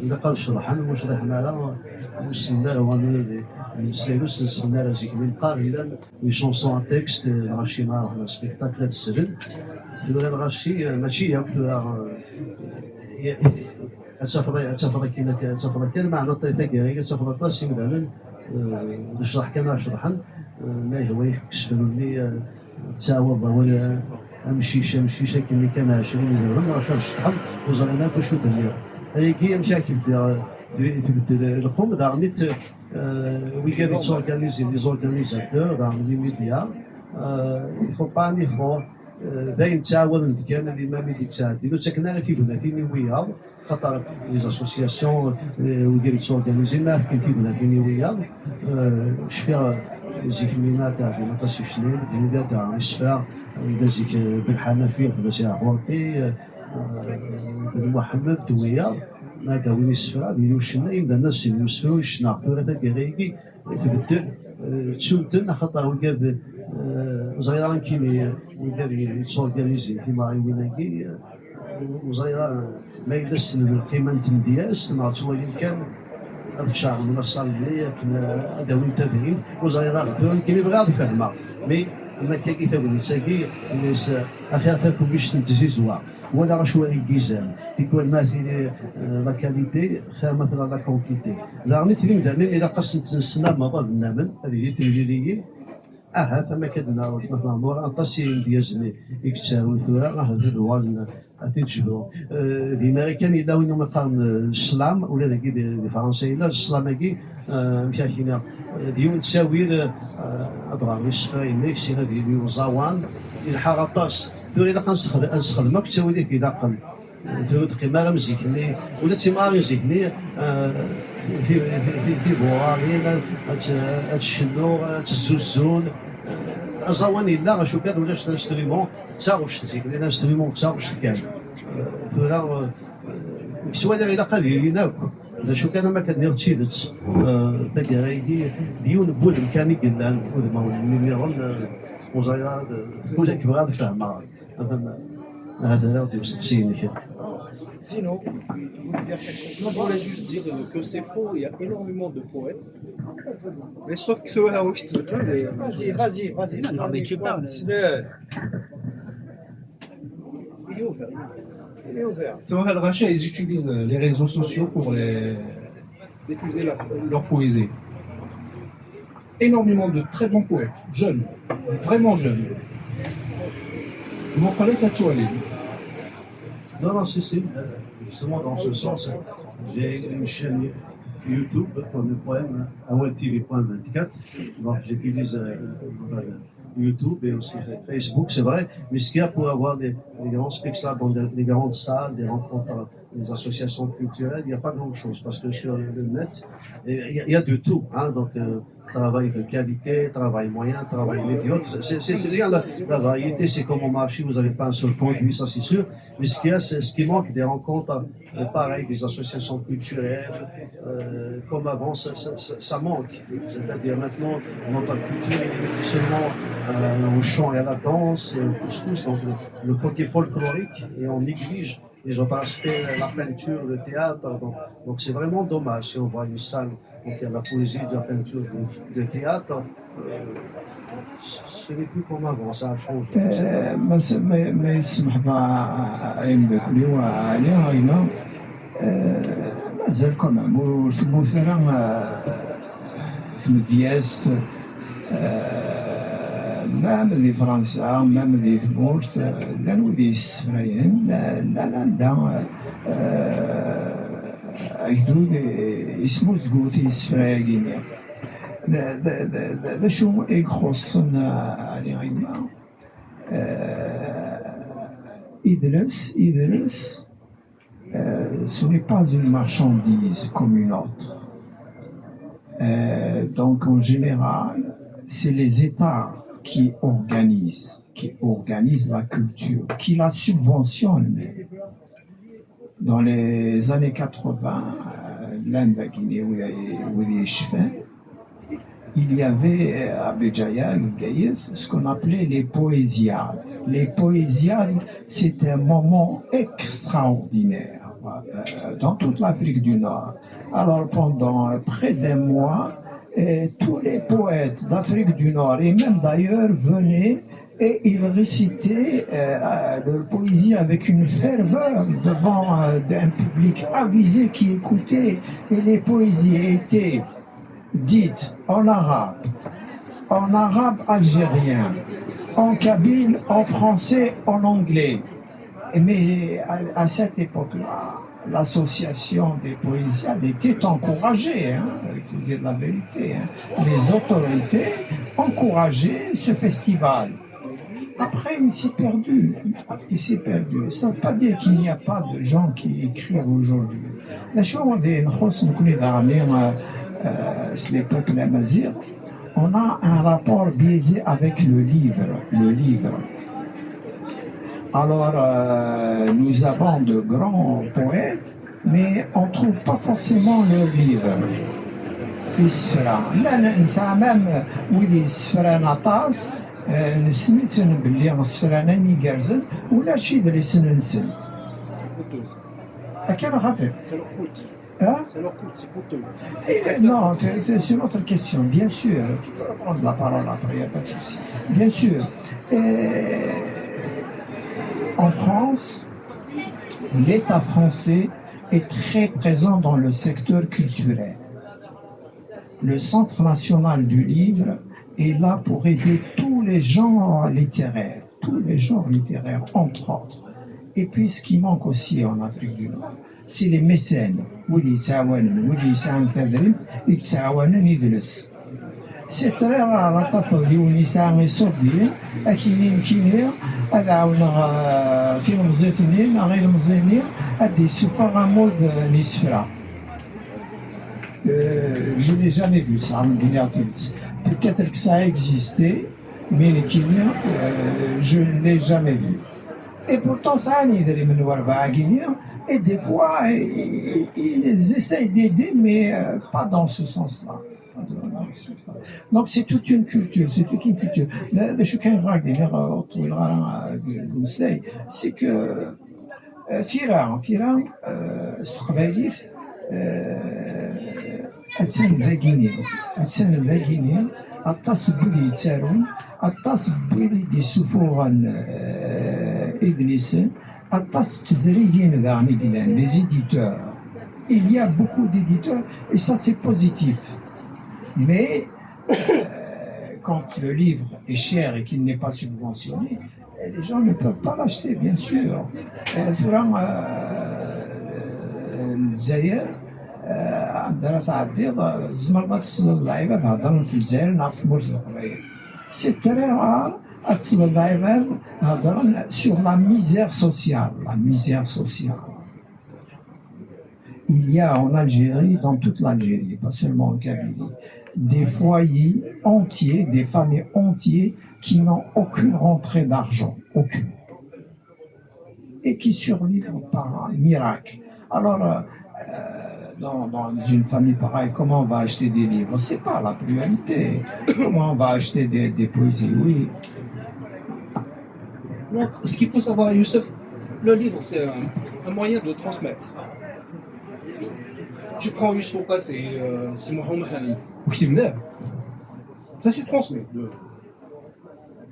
ilaq ad ceḍḥen, ma ur ceḍḥen ara, ur ssinen ara, wanun ad mmeslayen, ur sen-ssinen ara zik. Mi neqqar llan les chansons à texte, euh, lɣaci ma ruḥen ɣer spectacle ad slen. Tura lɣaci, euh, mačči akk tura, euh, ad tafeḍ, ad tafeḍ akken, ad tafeḍ akken, meɛna ṭ- taggara ad tafeḍ aṭas imdanen, euh, d ccḍeḥ kan ara ceḍḥen, euh, ma yehwa-yak deg usefru-nni, euh, tettɛawadeḍ awal, euh, Amcic, amcic akken i kan ɛecrin yid-wen, maca ceṭṭḥen, ur ẓrin akk acu d-nniɣ. Ayagi amek ara k-bdiɣ, tbeddel lqum, daɣen-it, eh, wigad yetturganizin, les organisateurs, daɣen les médias, eh, il faut pas en effort, eh, d ayen ttɛawaden-d kan, limam i d-yettɛeddin, ur ttaken ara tignatin i wiyaḍ, xaṭer les associations, eh, wigad yetturganizin, ma fken tignatin i wiyaḍ, eh, cfiɣ zik-nni ad ɛeddin aṭas icennay, d yugad isefra, yella zik, eh, Ben Ḥanafi, Ḥbas Iɛqurti, eh, Ben Muḥemmed, d wiyaḍ, ad d-awin isefra, d yiwen ucennay, imdanen ad ssinen usefru, yecna tura taggara-agi, tbeddel, eh, ttun-ten, axaṭer wigad, eh, ẓriɣ ankini, wigad yetturganizin timaɣiwin-agi, eh, ur ẓriɣ ara ma yella ssnen lqima n tmedyazt, neɣ ttwalin kan ad ččaren laṣal-nni akken ad awin tadrimt, ur ẓriɣ ara. Tura nekkini bɣiɣ ad fehmeɣ, mi am akkagi tagnit-agi, inna-yas, axir takumict n tzizwa, walaɣ acu ara yeggizan, tikwal ma tili, eh, la qualité, xir ma tella la quantité. Daɣen i tlimdanin ilaq ad sent-nesnameḍ ad nnamen, ad ilint temliliyin, ahat am akka d-nna weltma Maɛmur, aṭas n yimedyazen i yettarun tura, ahat ad uɣalen ad t-id-jebdeɣ. Eh, di Marikan yella win umi qqaren, eh, slam, ula dagi di, di Fransa yella slam-agi, eh, amek ara k-iniɣ, eh, d yiwen n ttawil, eh, ad ɣren isefra-inek, sin ad yili uẓawan, yelḥa aṭas. Tura ilaq ad nessexdem, ad nessexdem akk ttawilat ilaqen. Eh, tura ur d-teqqim ara am zik-nni, ula d timɣarin zik-nni, eh, ti-, ti-, ti-, tibuɣarin, ad, ad, ad cennuɣ, ad tezzuzzun. Eh, aẓawan yella, acu kan ulac l'instrument. D taɣect zik, l'instrument d taɣect kan. Eh, tura, eh, ttwaliɣ ilaq ad ilin akk. D acu kan, am akka d-nniɣ d tidet, eh, taggara-agi d yiwen n wudem kan i yellan, udmawen-nni nniḍen, eh, ur ẓriɣ ara, d, ula bɣiɣ ad fehmeɣ. Ahat, ahat ara d-yesteqsiyen kra. Sinon, je voulais juste dire que c'est faux, il y a énormément de poètes. Mais sauf que ceux-là, oui, je te dis, Vas-y, vas-y, vas-y. Non, mais tu parles. C'est le... Il est ouvert. Il est ouvert. Sohel Racha, ils utilisent euh, les réseaux sociaux pour les, Diffuser la leur poésie. Énormément de très bons poètes, jeunes, vraiment jeunes. Vous connaissez Touali? Non, non, si, si, euh, justement dans ce sens, j'ai une chaîne YouTube pour mes poèmes, awal T V point vingt-quatre. Donc j'utilise euh, voilà, YouTube et aussi Fa- Facebook, c'est vrai. Mais ce qu'il y a pour avoir des, des grands spectacles dans des, des grandes salles, des rencontres, des associations culturelles, il n'y a pas grand-chose parce que sur le net, et il y, a- il y a de tout. Hein, donc euh, travail de qualité, travail moyen, travail médiocre. C'est c'est- c'est bien la, la variété, c'est comme au marché, vous n'avez pas un seul produit, ça c'est sûr. Mais ce qu'il y a, c'est ce qui manque, des rencontres, euh, pareil, des associations culturelles, euh, comme avant, ça, ça- ça- ça manque. C'est-à-dire maintenant, notre culture est limitée seulement euh, au chant et à la danse, et au couscous, donc le, le côté folklorique, et on néglige les autres aspects, la peinture, le théâtre. Donc donc c'est vraiment dommage si on voit une salle où il y a de la poésie, de la peinture, de, de théâtre. Euh, ce n'est plus comme avant, ça a changé. Eh, ma s- ma ma yesmeḥḍ a- a- a yemdakel-iw, a- ɛli a gma, eh, mazal quand même ur temmut ara, eh, tmedyazt, eh, même di Fransa, même di tmurt, eh, llan wid yessefrayen, eh, llan anda, eh, agdud, eh, yesmuzgut i yessefra-agi-nni. D d- d- d- d acu i ixuṣṣen, eh, ɛli a gma? Euh, idles, idles, euh, ce n'est pas une marchandise comme une autre. Euh, donc en général, c'est les États qui organisent, qui organisent la culture, qui la subventionnent. Dans les années quatre-vingts, euh, l'Inde, la Guinée, où il y a- où il y a eu Chefin, il y avait euh, à Béjaïa, Guéguéïs, ce qu'on appelait les poésiades. Les poésiades, c'est un moment extraordinaire euh, dans toute l'Afrique du Nord. Alors pendant euh, près d'un mois, euh, tous les poètes d'Afrique du Nord et même d'ailleurs venaient et ils récitaient euh, euh, leur poésie avec une ferveur devant euh, un public avisé qui écoutait. Et les poésies étaient dites en arabe, en arabe algérien, En kabyle, en français, en anglais. Mais à, à cette époque-là, l'association des poésiens était encouragée, hein, il faut dire la vérité, hein. Les autorités encourageaient ce festival. Après, il s'est perdu. Il s'est perdu. Ça ne veut pas dire qu'il n'y a pas de gens qui écrivent aujourd'hui. La chose, on a un rapport biaisé avec le livre. Le livre. Alors, euh, nous avons de grands poètes, mais on ne trouve pas forcément leurs livres. Isefra. Llan nesɛa même wid yessefran aṭas, eh, nessen-iten belli isefra-nni igerrzen, ulac idlisen-nsen. Akken xaṭi. Hein? C'est leur culte, c'est pour eux. Et, euh, non, c'est c'est une autre question, bien sûr. Tu peux reprendre la parole après, il n'y a pas de souci. Bien sûr. Et en France, l'État français est très présent dans le secteur culturel. Le Centre national du livre est là pour aider tous les genres littéraires, tous les genres littéraires, entre autres. Et puis, ce qui manque aussi en Afrique du Nord, c'est les mécènes. Wid yettɛawanen, wid yesɛan tadrimt, i yettɛawanen idles. C'est très rare ad tafeḍ yiwen yesɛa iṣurdiyen, ad k-yini nekkini ad ɛawneɣ, euh, tilemẓit-nni neɣ ilemẓi-nni ad d-yessufeɣ amud, euh, n yisefra. Euh, je n'ai jamais vu ça, ad m-d-iniɣ tidet. Peut-être que ça a existé, mais nekkini, euh, je ne l'ai jamais vu. Et pourtant, sɛan idrimen werbaɛgini, et des fois, ils, ils essayent d'aider, mais, euh, pas dans ce sens-là. Pas dans ce sens-là. Donc, c'est toute une culture, c'est toute une culture. D d acu kan i bɣiɣ ad d-iniɣ, euh, ur ṭwileɣ ara, euh, deg umeslay, c'est que, euh, tira, tira, euh, s teqbaylit, euh, attan dagini, attan dagini, aṭas n wid yettarun, aṭas n wid i d-yessufuɣen, euh, idlisen, aṭas n tezrigin daɣen i yellan, les éditeurs. Il y a beaucoup d'éditeurs et ça c'est positif. Mais, euh, quand le livre est cher et qu'il n'est pas subventionné, les gens ne peuvent pas l'acheter, bien sûr. Euh, tura, euh, Lezzayer, euh, anda ara tɛeddiḍ, euh, tzemreḍ ad tesleḍ lɛibad heddren f Lezzayer neɣ f tmurt n Leqbayel. C'est très rare ad tesleḍ lɛibad heddren sur la misère sociale, la misère sociale. Il y a en Algérie, dans toute l'Algérie, pas seulement en Kabylie, des foyers entiers, des familles entières qui n'ont aucune rentrée d'argent, aucune, et qui survivent par miracle. Alors, euh, euh, dans, dans une famille pareille, comment on va acheter des livres? C'est pas la pluralité. Comment on va acheter des, des poésies? Oui. Non, ce qu'il faut savoir, Youssef, le livre, c'est un, un moyen de transmettre. Tu prends Youssef Ouqas et, euh, c'est Mohamed Khalid. Ou Sibler. Ça s'est transmis de,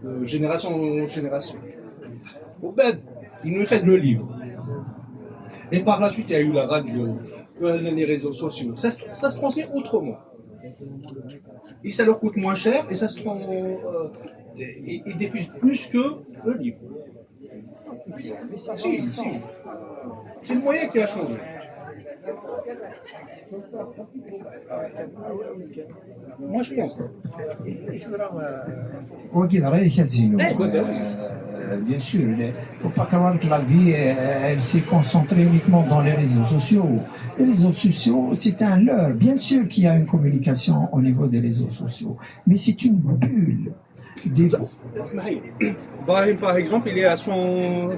de génération en génération. Au bed, il nous fait le livre. Et par la suite, il y a eu la radio, euh, les réseaux sociaux. Ça, se- ça se transmet autrement. Et ça leur coûte moins cher et ça se trans- euh, et, et diffuse plus que le livre. Si, si. C'est le moyen qui a changé. Moi, je pense. Wagi d rray-ik a Zino. Eh, bah, bah, oui. Euh, bien sûr, il faut pas croire que la vie, euh, elle s'est concentrée uniquement dans les réseaux sociaux. Les réseaux sociaux, c'est un leurre. Bien sûr qu'il y a une communication au niveau des réseaux sociaux, mais c'est une bulle. Des... Brahim, par exemple, il est à son,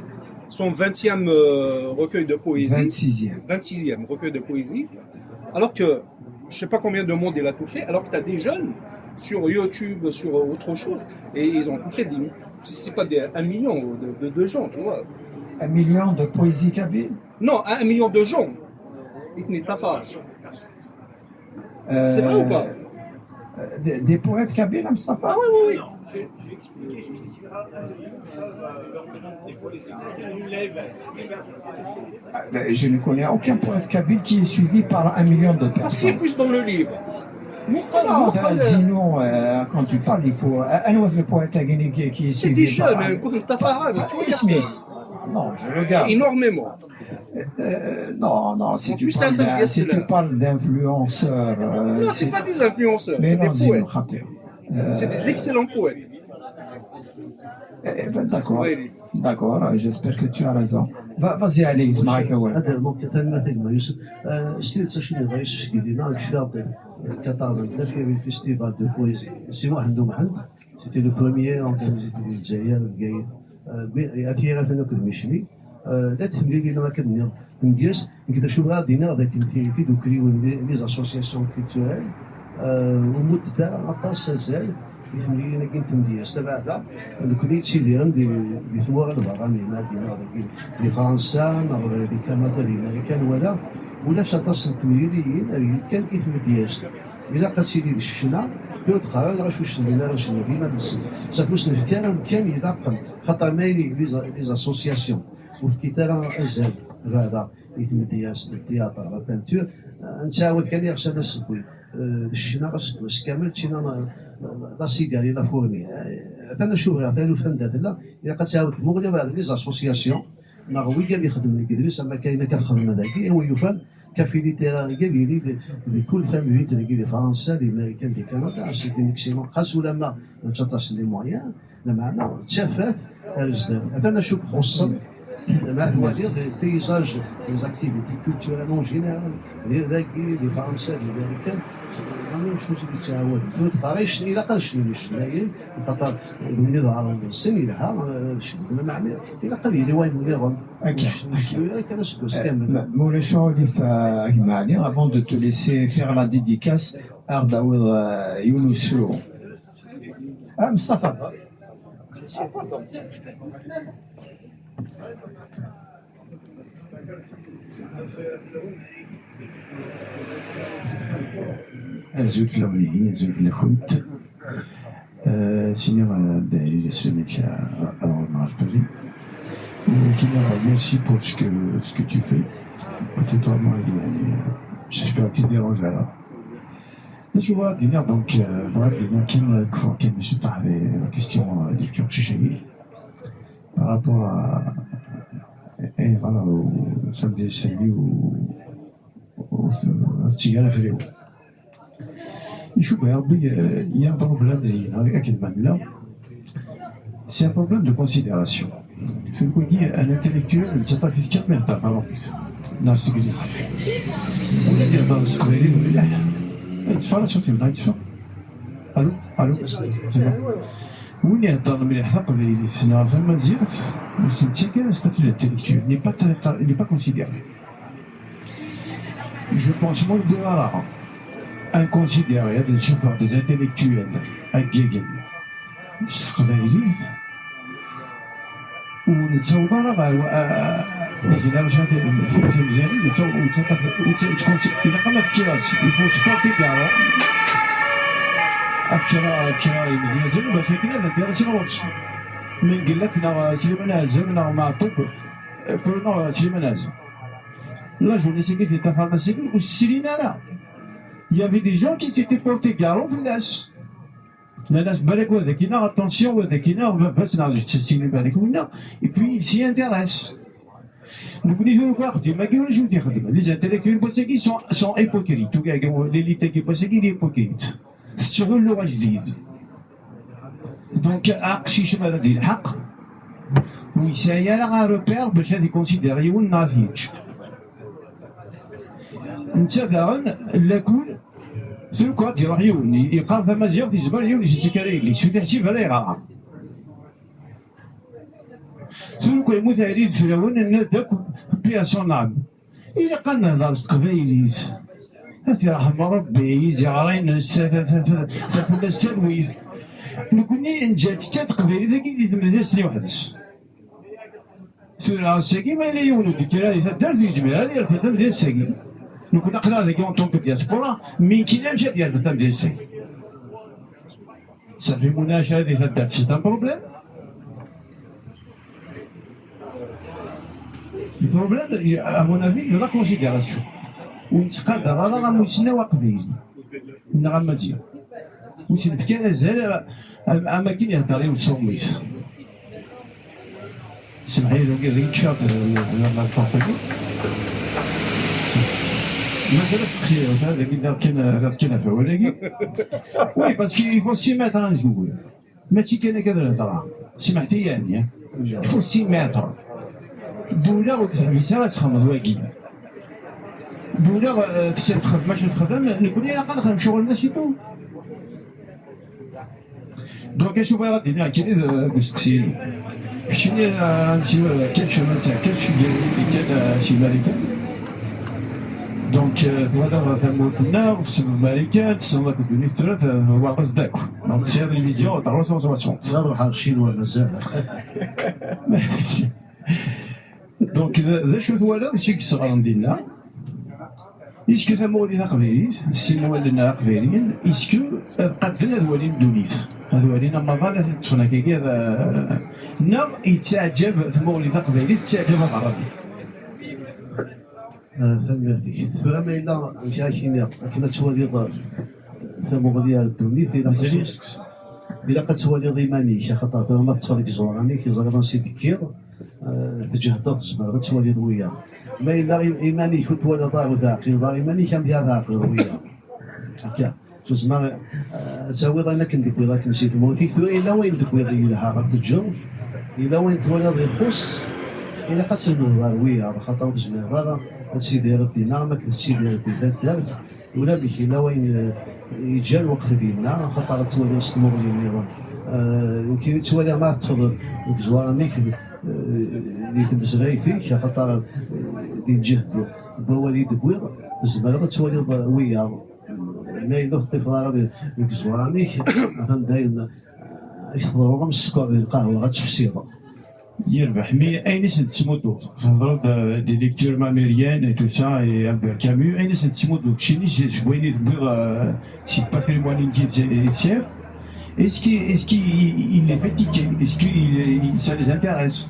son vingtième euh, recueil de poésie. Vingt-sixième. Vingt-sixième recueil de poésie. Alors que je sais pas combien de monde il a touché, alors que tu as des jeunes sur YouTube, sur autre chose, et ils ont touché des, c'est pas des, un million de, de, de gens, tu vois. Un million de poésie kabyle. Non, un million de gens. Il n'est pas fort. Euh, C'est vrai ou pas? Euh, des, des poètes kabyles, Mustapha? Ah oui, oui, oui. Ah, ben, je ne connais aucun poète kabyle qui est suivi par un million de Parce qu'il est personnes. Plus dans le livre. Non, Zino, euh, quand tu parles, il faut. Euh, anwa le poète qui, qui, qui est C'est des jeunes, hein, كنت متفاهم. Ismis. Non, je regarde. Énormément. Euh, non, non, si tu parles d'in-, si tu parles d'influenceurs, euh, Non, c'est pas des influenceurs, mais c'est des poètes. C'est des excellents poètes. Eh ben, d'accord. D'accord, j'espère que tu as raison. Va-, vas-y, allez, Ismaïl. هذا ممكن ثاني ما تجمع يوسف. آه، ستيل تشيني رئيس في سكيدينا، كشفياطي، كاتالان، لا في فيستيفال دو بويزي. سي واحد ومحد. C'était le premier organisé في الجزائر، في بقايت. آه، أثيرة أنا كنت مشلي. آه، لا تمليلي أنا كنت مدياس، نقدر شو غادي ناخذ كنتي في دوكري ولي لي زاسوسياسيون كولتوريل، آه، ومدة عطاس سازال، يتمليلي أنا كنت مدياس. تبع هذا، دوكري تسيدي عندي دي ثمور البراني، ما عندي ناخذ دي فرنسا، ناخذ دي كندا، دي أمريكان ولا، ولا شطاس تمليليين، هذه كان إثم دياس. إلا قد سيدي الشنا، كنت قرار غاش وش لنا غاش نبينا نسن. صافي وش نفكر كان يدقم. خاطر ما يلي لي زا-، لي زاسوسياسيون وفكيت راه ازال هذا يتمدياس التياتر، لا بانتور. آه، نتعاود كان يغسل السبوي. آه، الشنا غاس كامل تشينا لا، لا سيجاري، لا فورمي. آه، انا شوف غير ثاني فندات لا، الا قد تعاود مغلي بعد لي زاسوسياسيون. ما غوي قال يخدم لي كدريس، اما كاينه كتخدم هذاك هو يفهم. كافي لي تيرا قال لي لكل فاميلي تلقي لي فرنسا، لي امريكان، لي كندا، سيتي ماكسيموم خاص ولا ما تشطاش لي مويان. لمعنا تشافات الجداد. هذا أنا شوف خصوصا مع الوالي، لي بيزاج، لي زاكتيفيتي كولتورال اون جينيرال، لي داكي، لي فرنسا، لي امريكان، راني مش موجود يتعاود. فهمت؟ قريش إلا قال شنو مش لاين، خاطر بني ظهر من السن يلها، آه، شنو ما معنى، إلا قال لي وين نظام. أكيد، مش، مش أكيد. كان أسكت كامل. آه، مولاي شعودي فهماني، avant de te laisser faire la dédicace، أرد أوض، آه، يونس شو. آه، مصطفى. Azul fell-awen, azul fell-akent. Euh, sini, euh, dehri lesfemik, euh, alors, on a appelé. Et qui me remercie pour ce que, ce que tu fais. Et tu dois, moi, il y a les, euh, j'espère que tu déranges là. Je vois, donc, euh, voilà, donc, qui me, qui me suit par les, la question, euh, du cœur chéri. Par rapport à, et voilà, au, samedi, samedi, au, au, au Tigre Fréo. Je vois, oui, euh, il y a un problème, il y a un problème, là. C'est un problème de considération. C'est ce qu'on dit, un intellectuel ne sait pas faire mais t'as pas compris. Non, c'est que les. On est dans ce que les. Allô, allô. C'est bon. Win ihedṛen mliḥ taqbaylit neɣ tamaziɣt, ur s-nettak ara statut d'intellectuel, il n'est pas traité, il n'est pas considéré. Je pense, moi, ur wwiɣ ara inconsidéré ad nsuffeɣ des intellectuels aggagen s teqbaylit, ur nettaweḍ ara ɣer wa-, a-, a-, a-, la génération de, de, de, de, de, de, de, de, de, de, il faut supporter Garo. Akra, akra imedyazen, bac akken ad d-yerr ɣur-s. Mengellat neɣ Sliman Ɛazem neɣ Meɛṭub, euh, prenons, euh, Sliman Ɛazem. La jeunesse-agi, tafaḍ-as-agi, ur s-srin ara. Il y avait des gens qui s'étaient portés garant fell-as. Nnan-as, balak wa dagi neɣ, attention, wa dagi neɣ, baba-s neɣ, d tsettini balak winna, et puis il s'y intéresse. Nekkni tura deg uxeddim-agi ulac ur t-ixeddem. Les intellectuels n wass-agi sont, sont hypocrites. Tura l'élite-agi n wass-agi, il est hypocrite. Tettɣullu ajdid. Donc, aqcic ma ara d-yelḥeq, ur yesɛi ara repère bac ad iconsidère yiwen neɣ ad t-yeǧǧ. Netta daɣen, lakul, tura ad d-iruḥ yiwen, yeqqar tamaziɣt, yezmer yiwen yettak ara yelli-s, ur t-iḥsib ara yeɣra. Tura yemmut Ɛli d Frawun, nenna-d akk, paix à son âme. Ilaq ad nehder s teqbaylit. Ad t-yerḥem Rebbi, iziɣer-ines, ta, ta, ta, ta, ta fell-as talwit. Nekkni nǧa-tt kan teqbaylit-agi di temedyazt-nni weḥd-s. Tura ass-agi ma yella yiwen ur d-yekkir ara di taddart, yezmer ad yerfed tamedyazt-agi. Nekkni aql-aɣ dagi en tant que diaspora, mi nekkini amek ad yerfed tamedyazt-agi? Safi munaca di taddart, c'est un problème. Le problème, à mon avis, de la considération. Ur nettqadar ara amussnaw aqbayli. Neɣ amaziɣ. Ur s-nefki ara azal, am, am akken ihedder i uṣum-is. Semḥ-iyi, dagi, dagi kfiɣ-d, eh, la réponse-agi. Mazal asteqsi, dagi, dagi, kan, dagi, kan ɣef wawal-agi. Oui, parce qu'il faut s'y mettre, hein, si vous voulez. Mačči kan akka d lhedra. Semḥet-iyi, yeɛni. Il faut s'y mettre. Ddula ur teḥbis ara txedmeḍ wagi. Ddula, eh, tessal txeddem acu texdem, nekkni ilaq ad nexdem ccɣel-nneɣ, c'est tout. Donc, acu bɣiɣ ad d-iniɣ nekkini deg usteqsi-inu? Keččini, eh, amsiwel, kečč, kečč, kečč, eh, si Marikan. Donc, eh, twalaḍ tamurt-nneɣ, tessneḍ Marikan, tessneḍ akk ddunit tura, t-, twalaḍ-as-d akk. Donc, tesɛiḍ une vision trois cent soixante. Ad ruḥeɣ Ccinwa mazal. Donc, d, d acu twalaḍ, acu i yesseɣren dinna? Est-ce que tamuɣli taqbaylit, sin wallen aqbayliyen, est-ce que ad qadden ad walin ddunit? Ad walin amaḍal, ad ten-ṭṭfen akkagi, ad, neɣ yettaɛǧab tmuɣli taqbaylit, tettaɛǧab aɣerrabi? Ah, tanemmirt-ik. Tura ma yella, amek ara k-iniɣ, akken ad twaliḍ, ah, tamuɣli ar ddunit, ilaq ad mazal tw-, yes. Ilaq ad twaliḍ iman-ik, axaṭer tura ma teṭṭfeḍ deg iẓuran-ik, teẓriḍ ansi d-tekkiḍ, ah, tǧehdeḍ, tzemreḍ ad twaliḍ wiyaḍ. Ma yella i-, iman-ik ur twalaḍ ara, ur teɛqileḍ ara iman-ik, amek ara tɛeqleḍ wiyaḍ? Akka. Tezmer, eh, ad tawiḍ ayen akken d-wwiḍ akken si tmurt-ik. Tura yella wayen d-wwiḍ yelha ad t-teǧǧeḍ, yella wayen twalaḍ ixuṣṣ, ilaq ad tlemdeḍ ar wiyaḍ, axaṭer ur tezmireḍ ara ad tidireḍ dinna am akken tettidireḍ di taddart. Ulamek yella wayen, eh, yeǧǧa lweqt dinna, axaṭer ad twaliḍ s tmuɣli nniḍen. Eh, nekkini ttwaliɣ ma teṭṭfeḍ deg tzwara-nnek, eh, di tmezrayt-ik, axaṭer, eh, di lǧehd n wawal i d-wwiḍ, tzemreḍ ad twaliḍ, eh, wiyaḍ. Ma yella ur teṭṭifeḍ ara deg, deg tzwara-nnek, atan dayen, eh, ad k-teḍru am sskeṛ di lqahwa, ad tefsiḍ. Yerbeḥ, mi ayen i sen-tettmudduḍ, thedreḍ, eh, des lectures mamériennes et tout ça, et Albert Camus, ayen i sen-tettmudduḍ, keččini, seg, seg wayen i tewwiḍ, eh, si patrimoine-nni i tesɛiḍ, est-ce qu'il, est-ce qu'il, il est fatigué, est-ce qu'il, il, ça les intéresse?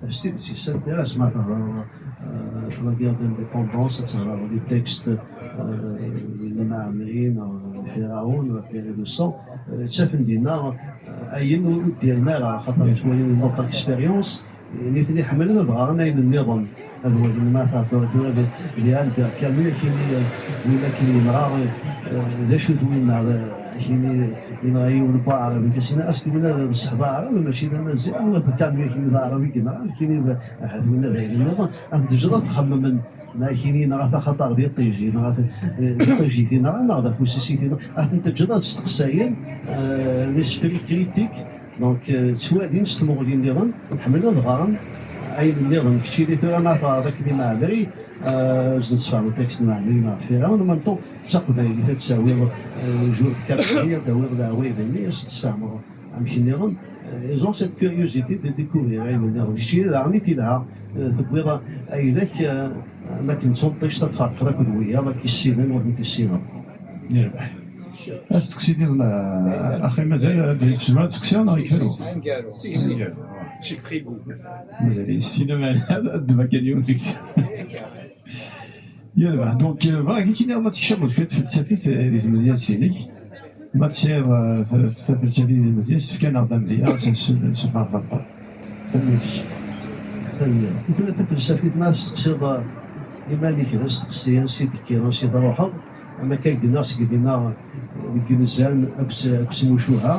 S tidet, yessantiraɣ ma tehḍreḍ, euh, la guerre d'indépendance, ad tehḍreḍ di texte, euh, n Mɛemmri neɣ n Firaun, la terre de sang, euh, ttafen dinna, euh, ayen ur, ur ddiren ara, xaṭer ttwalin notre expérience, nitni ḥemmlen ad ɣren ayen nniḍen, ad walin ma tehḍer tura di, di Albert Camus, akini, euh, win akken yenɣa, euh, d acu-t winna, euh, akini yenɣa yiwen n waɛrab, nekk as-iniɣ, est-ce que winna d ṣṣeḥ d aɛrab, mačči d amaziɣ, anwa-t Camus akini d aɛrab i yenɣa, akini Ahat winna d ayen nniḍen, ad ten-teǧǧeḍ ad xemmen, ma akini yenɣa-t axaṭer d iṭij, yenɣa-t, eh, d iṭij i t-yenɣa, neɣ d afus-is i t-yenɣa, ad ten-teǧǧeḍ ad steqsayen, eh, l'esprit critique, donc, eh, ttwalin s tmuɣli nniḍen, ḥemmlen ad ɣren ayen nniḍen, keččini tura ma teɣriḍ akken i Mɛemmri, eh, ad s-d-tesfehmeḍ texte n Mɛemmri neɣ Firaun, en même temps, d taqbaylit ad tawiḍ, eh, le jour de Camus, ad tawiḍ leɛwayed-nni, ad s-d-tesfehmeḍ. Amek nniḍen, eh, ils ont cette curiosité de découvrir ayen nniḍen. Keččini daɣen i t-ilha, eh, tewwiḍ ayla-k, eh, ma akken d tunṭict ad tferqeḍ akked wiyaḍ, ad k-issineḍ, ur ten-tissineḍ. Yerbeḥ. Asteqsi nniḍen, eh, axi mazal ad yessemra asteqsi neɣ yekfa lweqt? Angaru. Si, si. Angaru. J'ai pris goût. Mazal yessin aman ad d-bakken yiwen deg-sen. Yerbeḥ. Donc, euh, bɣiɣ ad k-iniɣ ma tekcmeḍ cwiṭ tfelsafit, euh, di tmedyazt-inek. Ma tesɛiḍ, euh, ta-, tafelsafit di tmedyazt, tefka-aneɣ-d amedya, s, s, s lferḥ ameqqran. Tanemmirt-ik. Tanemmirt. I tura tafelsafit, ma testeqsiḍ, euh, iman-ik d asteqsi, ansi d-tekkiḍ, ansi truḥeḍ, am akka i d-nniɣ seg dinna, euh, deg inzan, akked, akked tmucuha,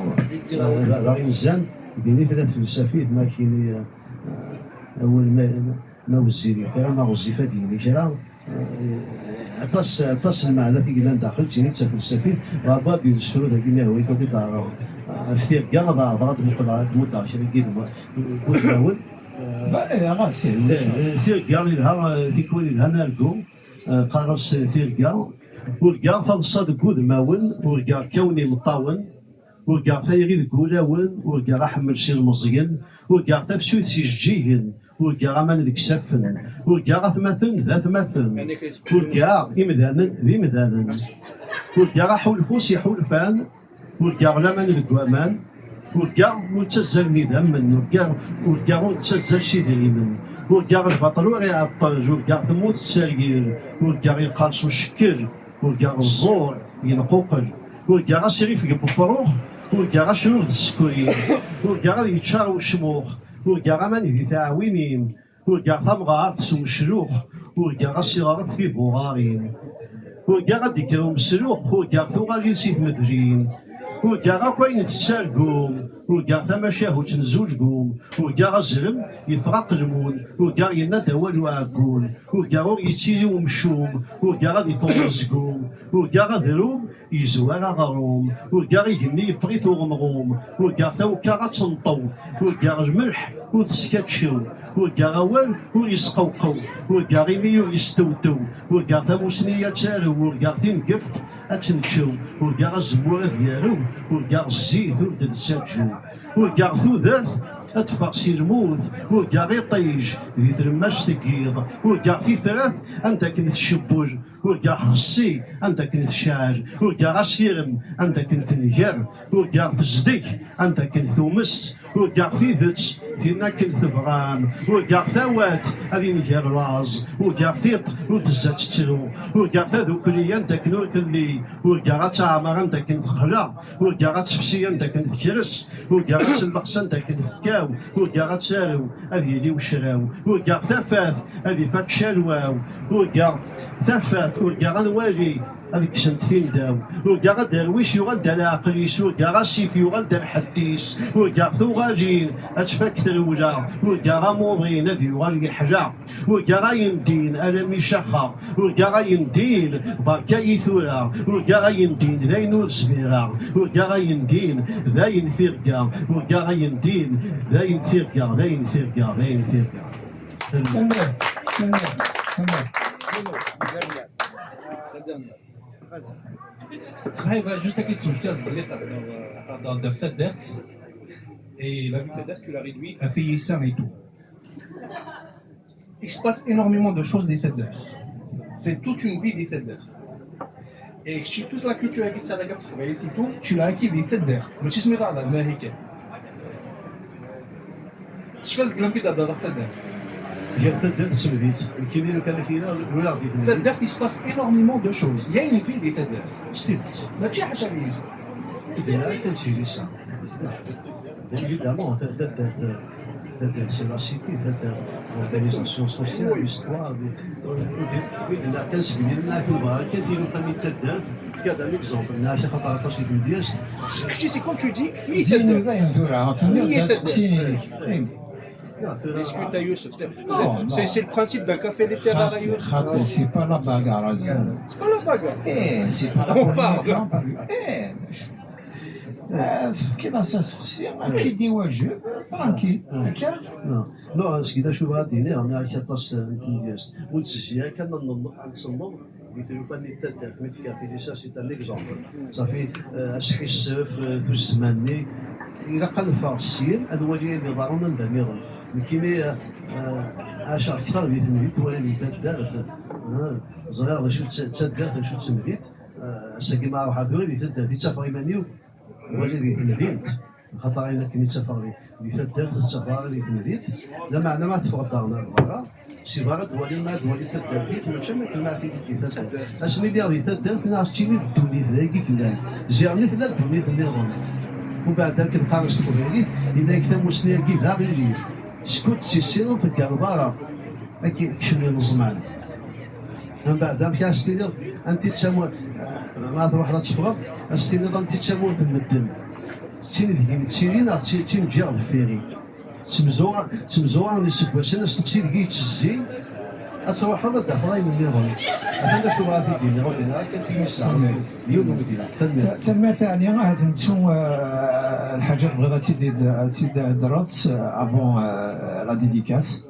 euh, da, da inzan, din i tella tfelsafit, ma kini, euh, euh, awal ma, ma wezzil kra, ma ɣezzif ad d-yini kra. Eh, aṭas, aṭas n lmeɛna i yellan daxel, ttini d tafelsafit. Baba ad d-yesefru dagi, mi hwa-k ad t-id-ɛreḍ. Eh, ɣef tirga, ad ɛerḍeɣ ad muqleɣ, ad muddeɣ kra n yidma-, n wudmawen. Ba, eh, ɣas, eh, eh, tirga yelha, eh, tikwal yelhan argu, eh, qqareɣ s tirga. Urgaɣ taḍsa deg wudmawen, urgaɣ kkawen imeṭṭawen. Urgaɣ tayri deg wulawen, urgaɣ aḥemmel s ilmeẓyen, urgaɣ tafsut s ijeǧǧigen, urgaɣ aman deg isaffen, urgaɣ atmaten d atmaten, urgaɣ imdanen d imdanen, urgaɣ aḥulfu s iḥulfan, urgaɣ laman deg waman, urgaɣ ur ttazzalen idammen, urgaɣ, urgaɣ ur nettazzal s idrimen, urgaɣ lbaṭel ur iɛeṭṭel, urgaɣ tmurt tettargir, urgaɣ yeqqers ucekkel, urgaɣ ẓẓur, yenquqel. Urgaɣ asirif deg wefrux, urgaɣ acruf d tsekrin, urgaɣ ad yeččar ucmux, urgaɣ aman di teɛwinin, urgaɣ tamɣart s umeclux, urgaɣ asiɣref tibuɣarin. Urgaɣ ad d-ikker umesluq, urgaɣ tuɣalin si tmedlin. Urgaɣ akk ayen tettargum, urgaɣ tamacahut n zulgum, urgaɣ azrem yeffeɣ aqelmun, urgaɣ yenna-d awal uɛeggun, urgaɣ ur yettili umcum, urgaɣ ad iffeɣ umezgum, urgaɣ adrum yezwar aɣrum, urgaɣ igenni yeffeɣ-it uɣemɣum, urgaɣ tawekka ad tenṭew, urgaɣ lmelḥ ur teskaččew, urgaɣ awal ur yesqewqew, urgaɣ imi ur yestewtew, urgaɣ tamusni ad tarew, urgaɣ timgeft ad tenčew, urgaɣ azemmur ad yarew, urgaɣ zzit ur d-nettaǧǧew, urgaɣ tudert ad teffeɣ si lmut, urgaɣ iṭij di tlemmast n yiḍ, urgaɣ tifrat anda akken tcewwel, urgaɣ xessi anda akken tecɛel, urgaɣ asirem anda akken tenger, urgaɣ tezdeg anda akken tumes, urgaɣ tidet din akken tebɣam, urgaɣ tawat ad inger laẓ, urgaɣ tiṭ ur tezza tettru, urgaɣ tadukli anda akken ur telli, urgaɣ ad teɛmer anda akken texla, urgaɣ ad tefsi anda akken tekres, urgaɣ ad telleqs anda akken tekkaw, urgaɣ ad tarew ad yili ucraw, urgaɣ tafat ad ifak calwaw, urgaɣ tafat, urgaɣ ad nwali ad kksent tindaw, urgaɣ aderwic yuɣal d leɛqel-is, urgaɣ asif yuɣal d lḥedd-is, urgaɣ tuɣalin ad tfak trewla, urgaɣ amuḍin ad yuɣal yeḥla, urgaɣ ayen din alammi caxeɣ, urgaɣ ayen din berka-yi tura, urgaɣ ayen din d ayen ur zmireɣ, urgaɣ ayen din d ayen tirga, urgaɣ ayen din d ayen tirga, d ayen tirga, d ayen tirga. Tanemmirt. Tanemmirt. Tanemmirt. Tanemmirt. Saḥit, juste à titre, belli tehder, tehder ɣef taddart. Et la vie de taddart, tu l'as réduit à Feyisa et tout. Il se passe énormément de choses di taddart. C'est toute une vie di taddart. Et kečč, toute la culture qui s'adapte, et tout, tu l'as acquis di taddart. Mačči s mi tɛeddaḍ Marikan. Tecfiḍ deg lamek i d-heddeṛ ɣef taddart? Gar taddart d temdint. Nekkini lukan akk-ina, ur aɣ-d-yedmi. Taddart, il se passe énormément de choses. Il y a une vie di taddart. S tidet. Mačči ḥaca di yizem. Dinna kan d tilisa. Évidemment, ta-, taddart, taddart, c'est la cité, taddart, l'organisation sociale, l'histoire, di, di, di, dinna kan seg dinna kan bɣa kan tilufa-nni n taddart. Regarde un exemple, nɛac axaṭer aṭas i tmedyazt. Kečči, c'est comme tu dis, fli taddart. Zinu dayen tura, tenniḍ-d asteqsi-inek. Discute à Youssef. C'est, c'est, c'est, c'est le principe d'un café littéraire à Youssef. Xaṭi, c'est pas la bagarre, Zinu. C'est pas la bagarre. Eh, c'est pas la polémique non plus. Eh, je- Euh, tefkiḍ-as asteqsi, mačči d iwajeb, tranquille. Akka? Non, seg d acu bɣa ad d-iniɣ, nɛac aṭas n tmedyazt. Ur nettezzi ara kan ad nenneḍ, ad nettneḍ. Di tlufa-nni n taddart, mi d-fkiɣ tilisa, c'est un exemple. Safi, euh, asḥissef, euh, tuzzma-nni, ilaq ad neffeɣ syin, ad nwali ayen iḍerrun anda nniḍen. Nekkini, euh, euh, ɛaceɣ kter di temdint wala di taddart. Euh, ẓriɣ d acu d ta-, d taddart, d acu d temdint. Euh, ass-agi ma ruḥeɣ tura di taddart, i ttafeɣ iman-iw wala di temdint. Axaṭer ayen akken i ttafeɣ di, di taddart, ur ttafeɣ ara di temdint. Lameɛna ma teffɣeḍ daɣen ar berra, si berra ad twaliḍ, ma ad twaliḍ taddart-ik, mačči am akken ma tiliḍ di taddart. Asmi lliɣ di taddart, neɣ tettili-d ddunit, d ayagi i tellan. Ziɣen i tella ddunit nniḍen. Ubeɛd akken qqaren s teqbaylit, yenna-yak tamusni-agi d aɣilif. Skud tt-issineḍ tegganeḍ ara. Ad k-, kcem ineẓman. Mbeɛd amek ara s-tiniḍ, anti d tamu-, ma truḥeḍ ad teffɣeḍ, ad s-tiniḍ anti d tamurt n medden. D tin deg-i nettili neɣ d tin, d tin ǧǧiɣ deffir-i? Ttemzuɣ-, ttemzuɣaren iseggasen, asteqsi deg-i yettezzi, ad truḥeḍ ad d-tafeḍ ayen nniḍen. Atan d acu bɣa ad t-id-iniɣ, ur d-iniɣ akka tilisa. Yiwen n umedya. Tanemmirt. Ta-, tanemmirt, ɛni ahat nettu, eh, lḥaǧa tebɣiḍ ad tt-id-, ad tt-id-heddreḍ, eh, avant, eh, la dédicace?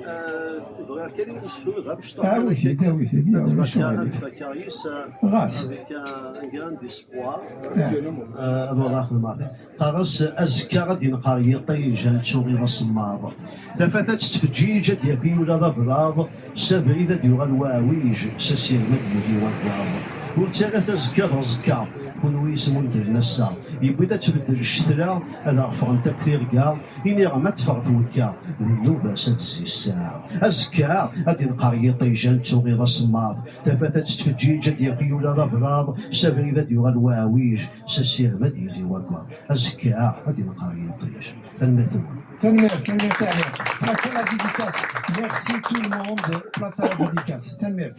Euh, bɣiɣ kan ad nesfud amecṭuḥ. Awi-t-id, awi-t-id, ulac aɣilif. Ɣas. Avec un, un grain d'espoir. Ah. Euh, ad walaɣ xedmeɣ. Qqar-as, azekka ad d-inqer yiṭij, ad nettu iḍ asemmaḍ. Tafat ad tettfeǧǧiǧ, ad d-yaki ula d ablaḍ. S abrid ad d-yuɣal waɛwij, s asirem ad d-yili waggaḍ. Ur ttara tazekka d aẓekka, kunwi yesmundren ass-a. Yewwi-d ad tbeddel ccetla, ad aɣ-ffɣent akk tirga, iniɣ ma teffeɣ twekka, d nnuba-s ad tezzi ssaɛa. Azekka ad inqer yiṭij, ad nettuɣiḍ asemmaḍ, tafat ad tettfeǧǧiǧ, ad d-yaki ula d abraḍ, s abrid ad d-yuɣal waɛwij, s asirem ad d-yili waggaḍ. Azekka ad inqer yiṭij. Tanemmirt-nwen. Tanemmirt, tanemmirt, tanemmirt. Place à la dédicace. Merci tout le monde. Place à la dédicace. Tanemmirt.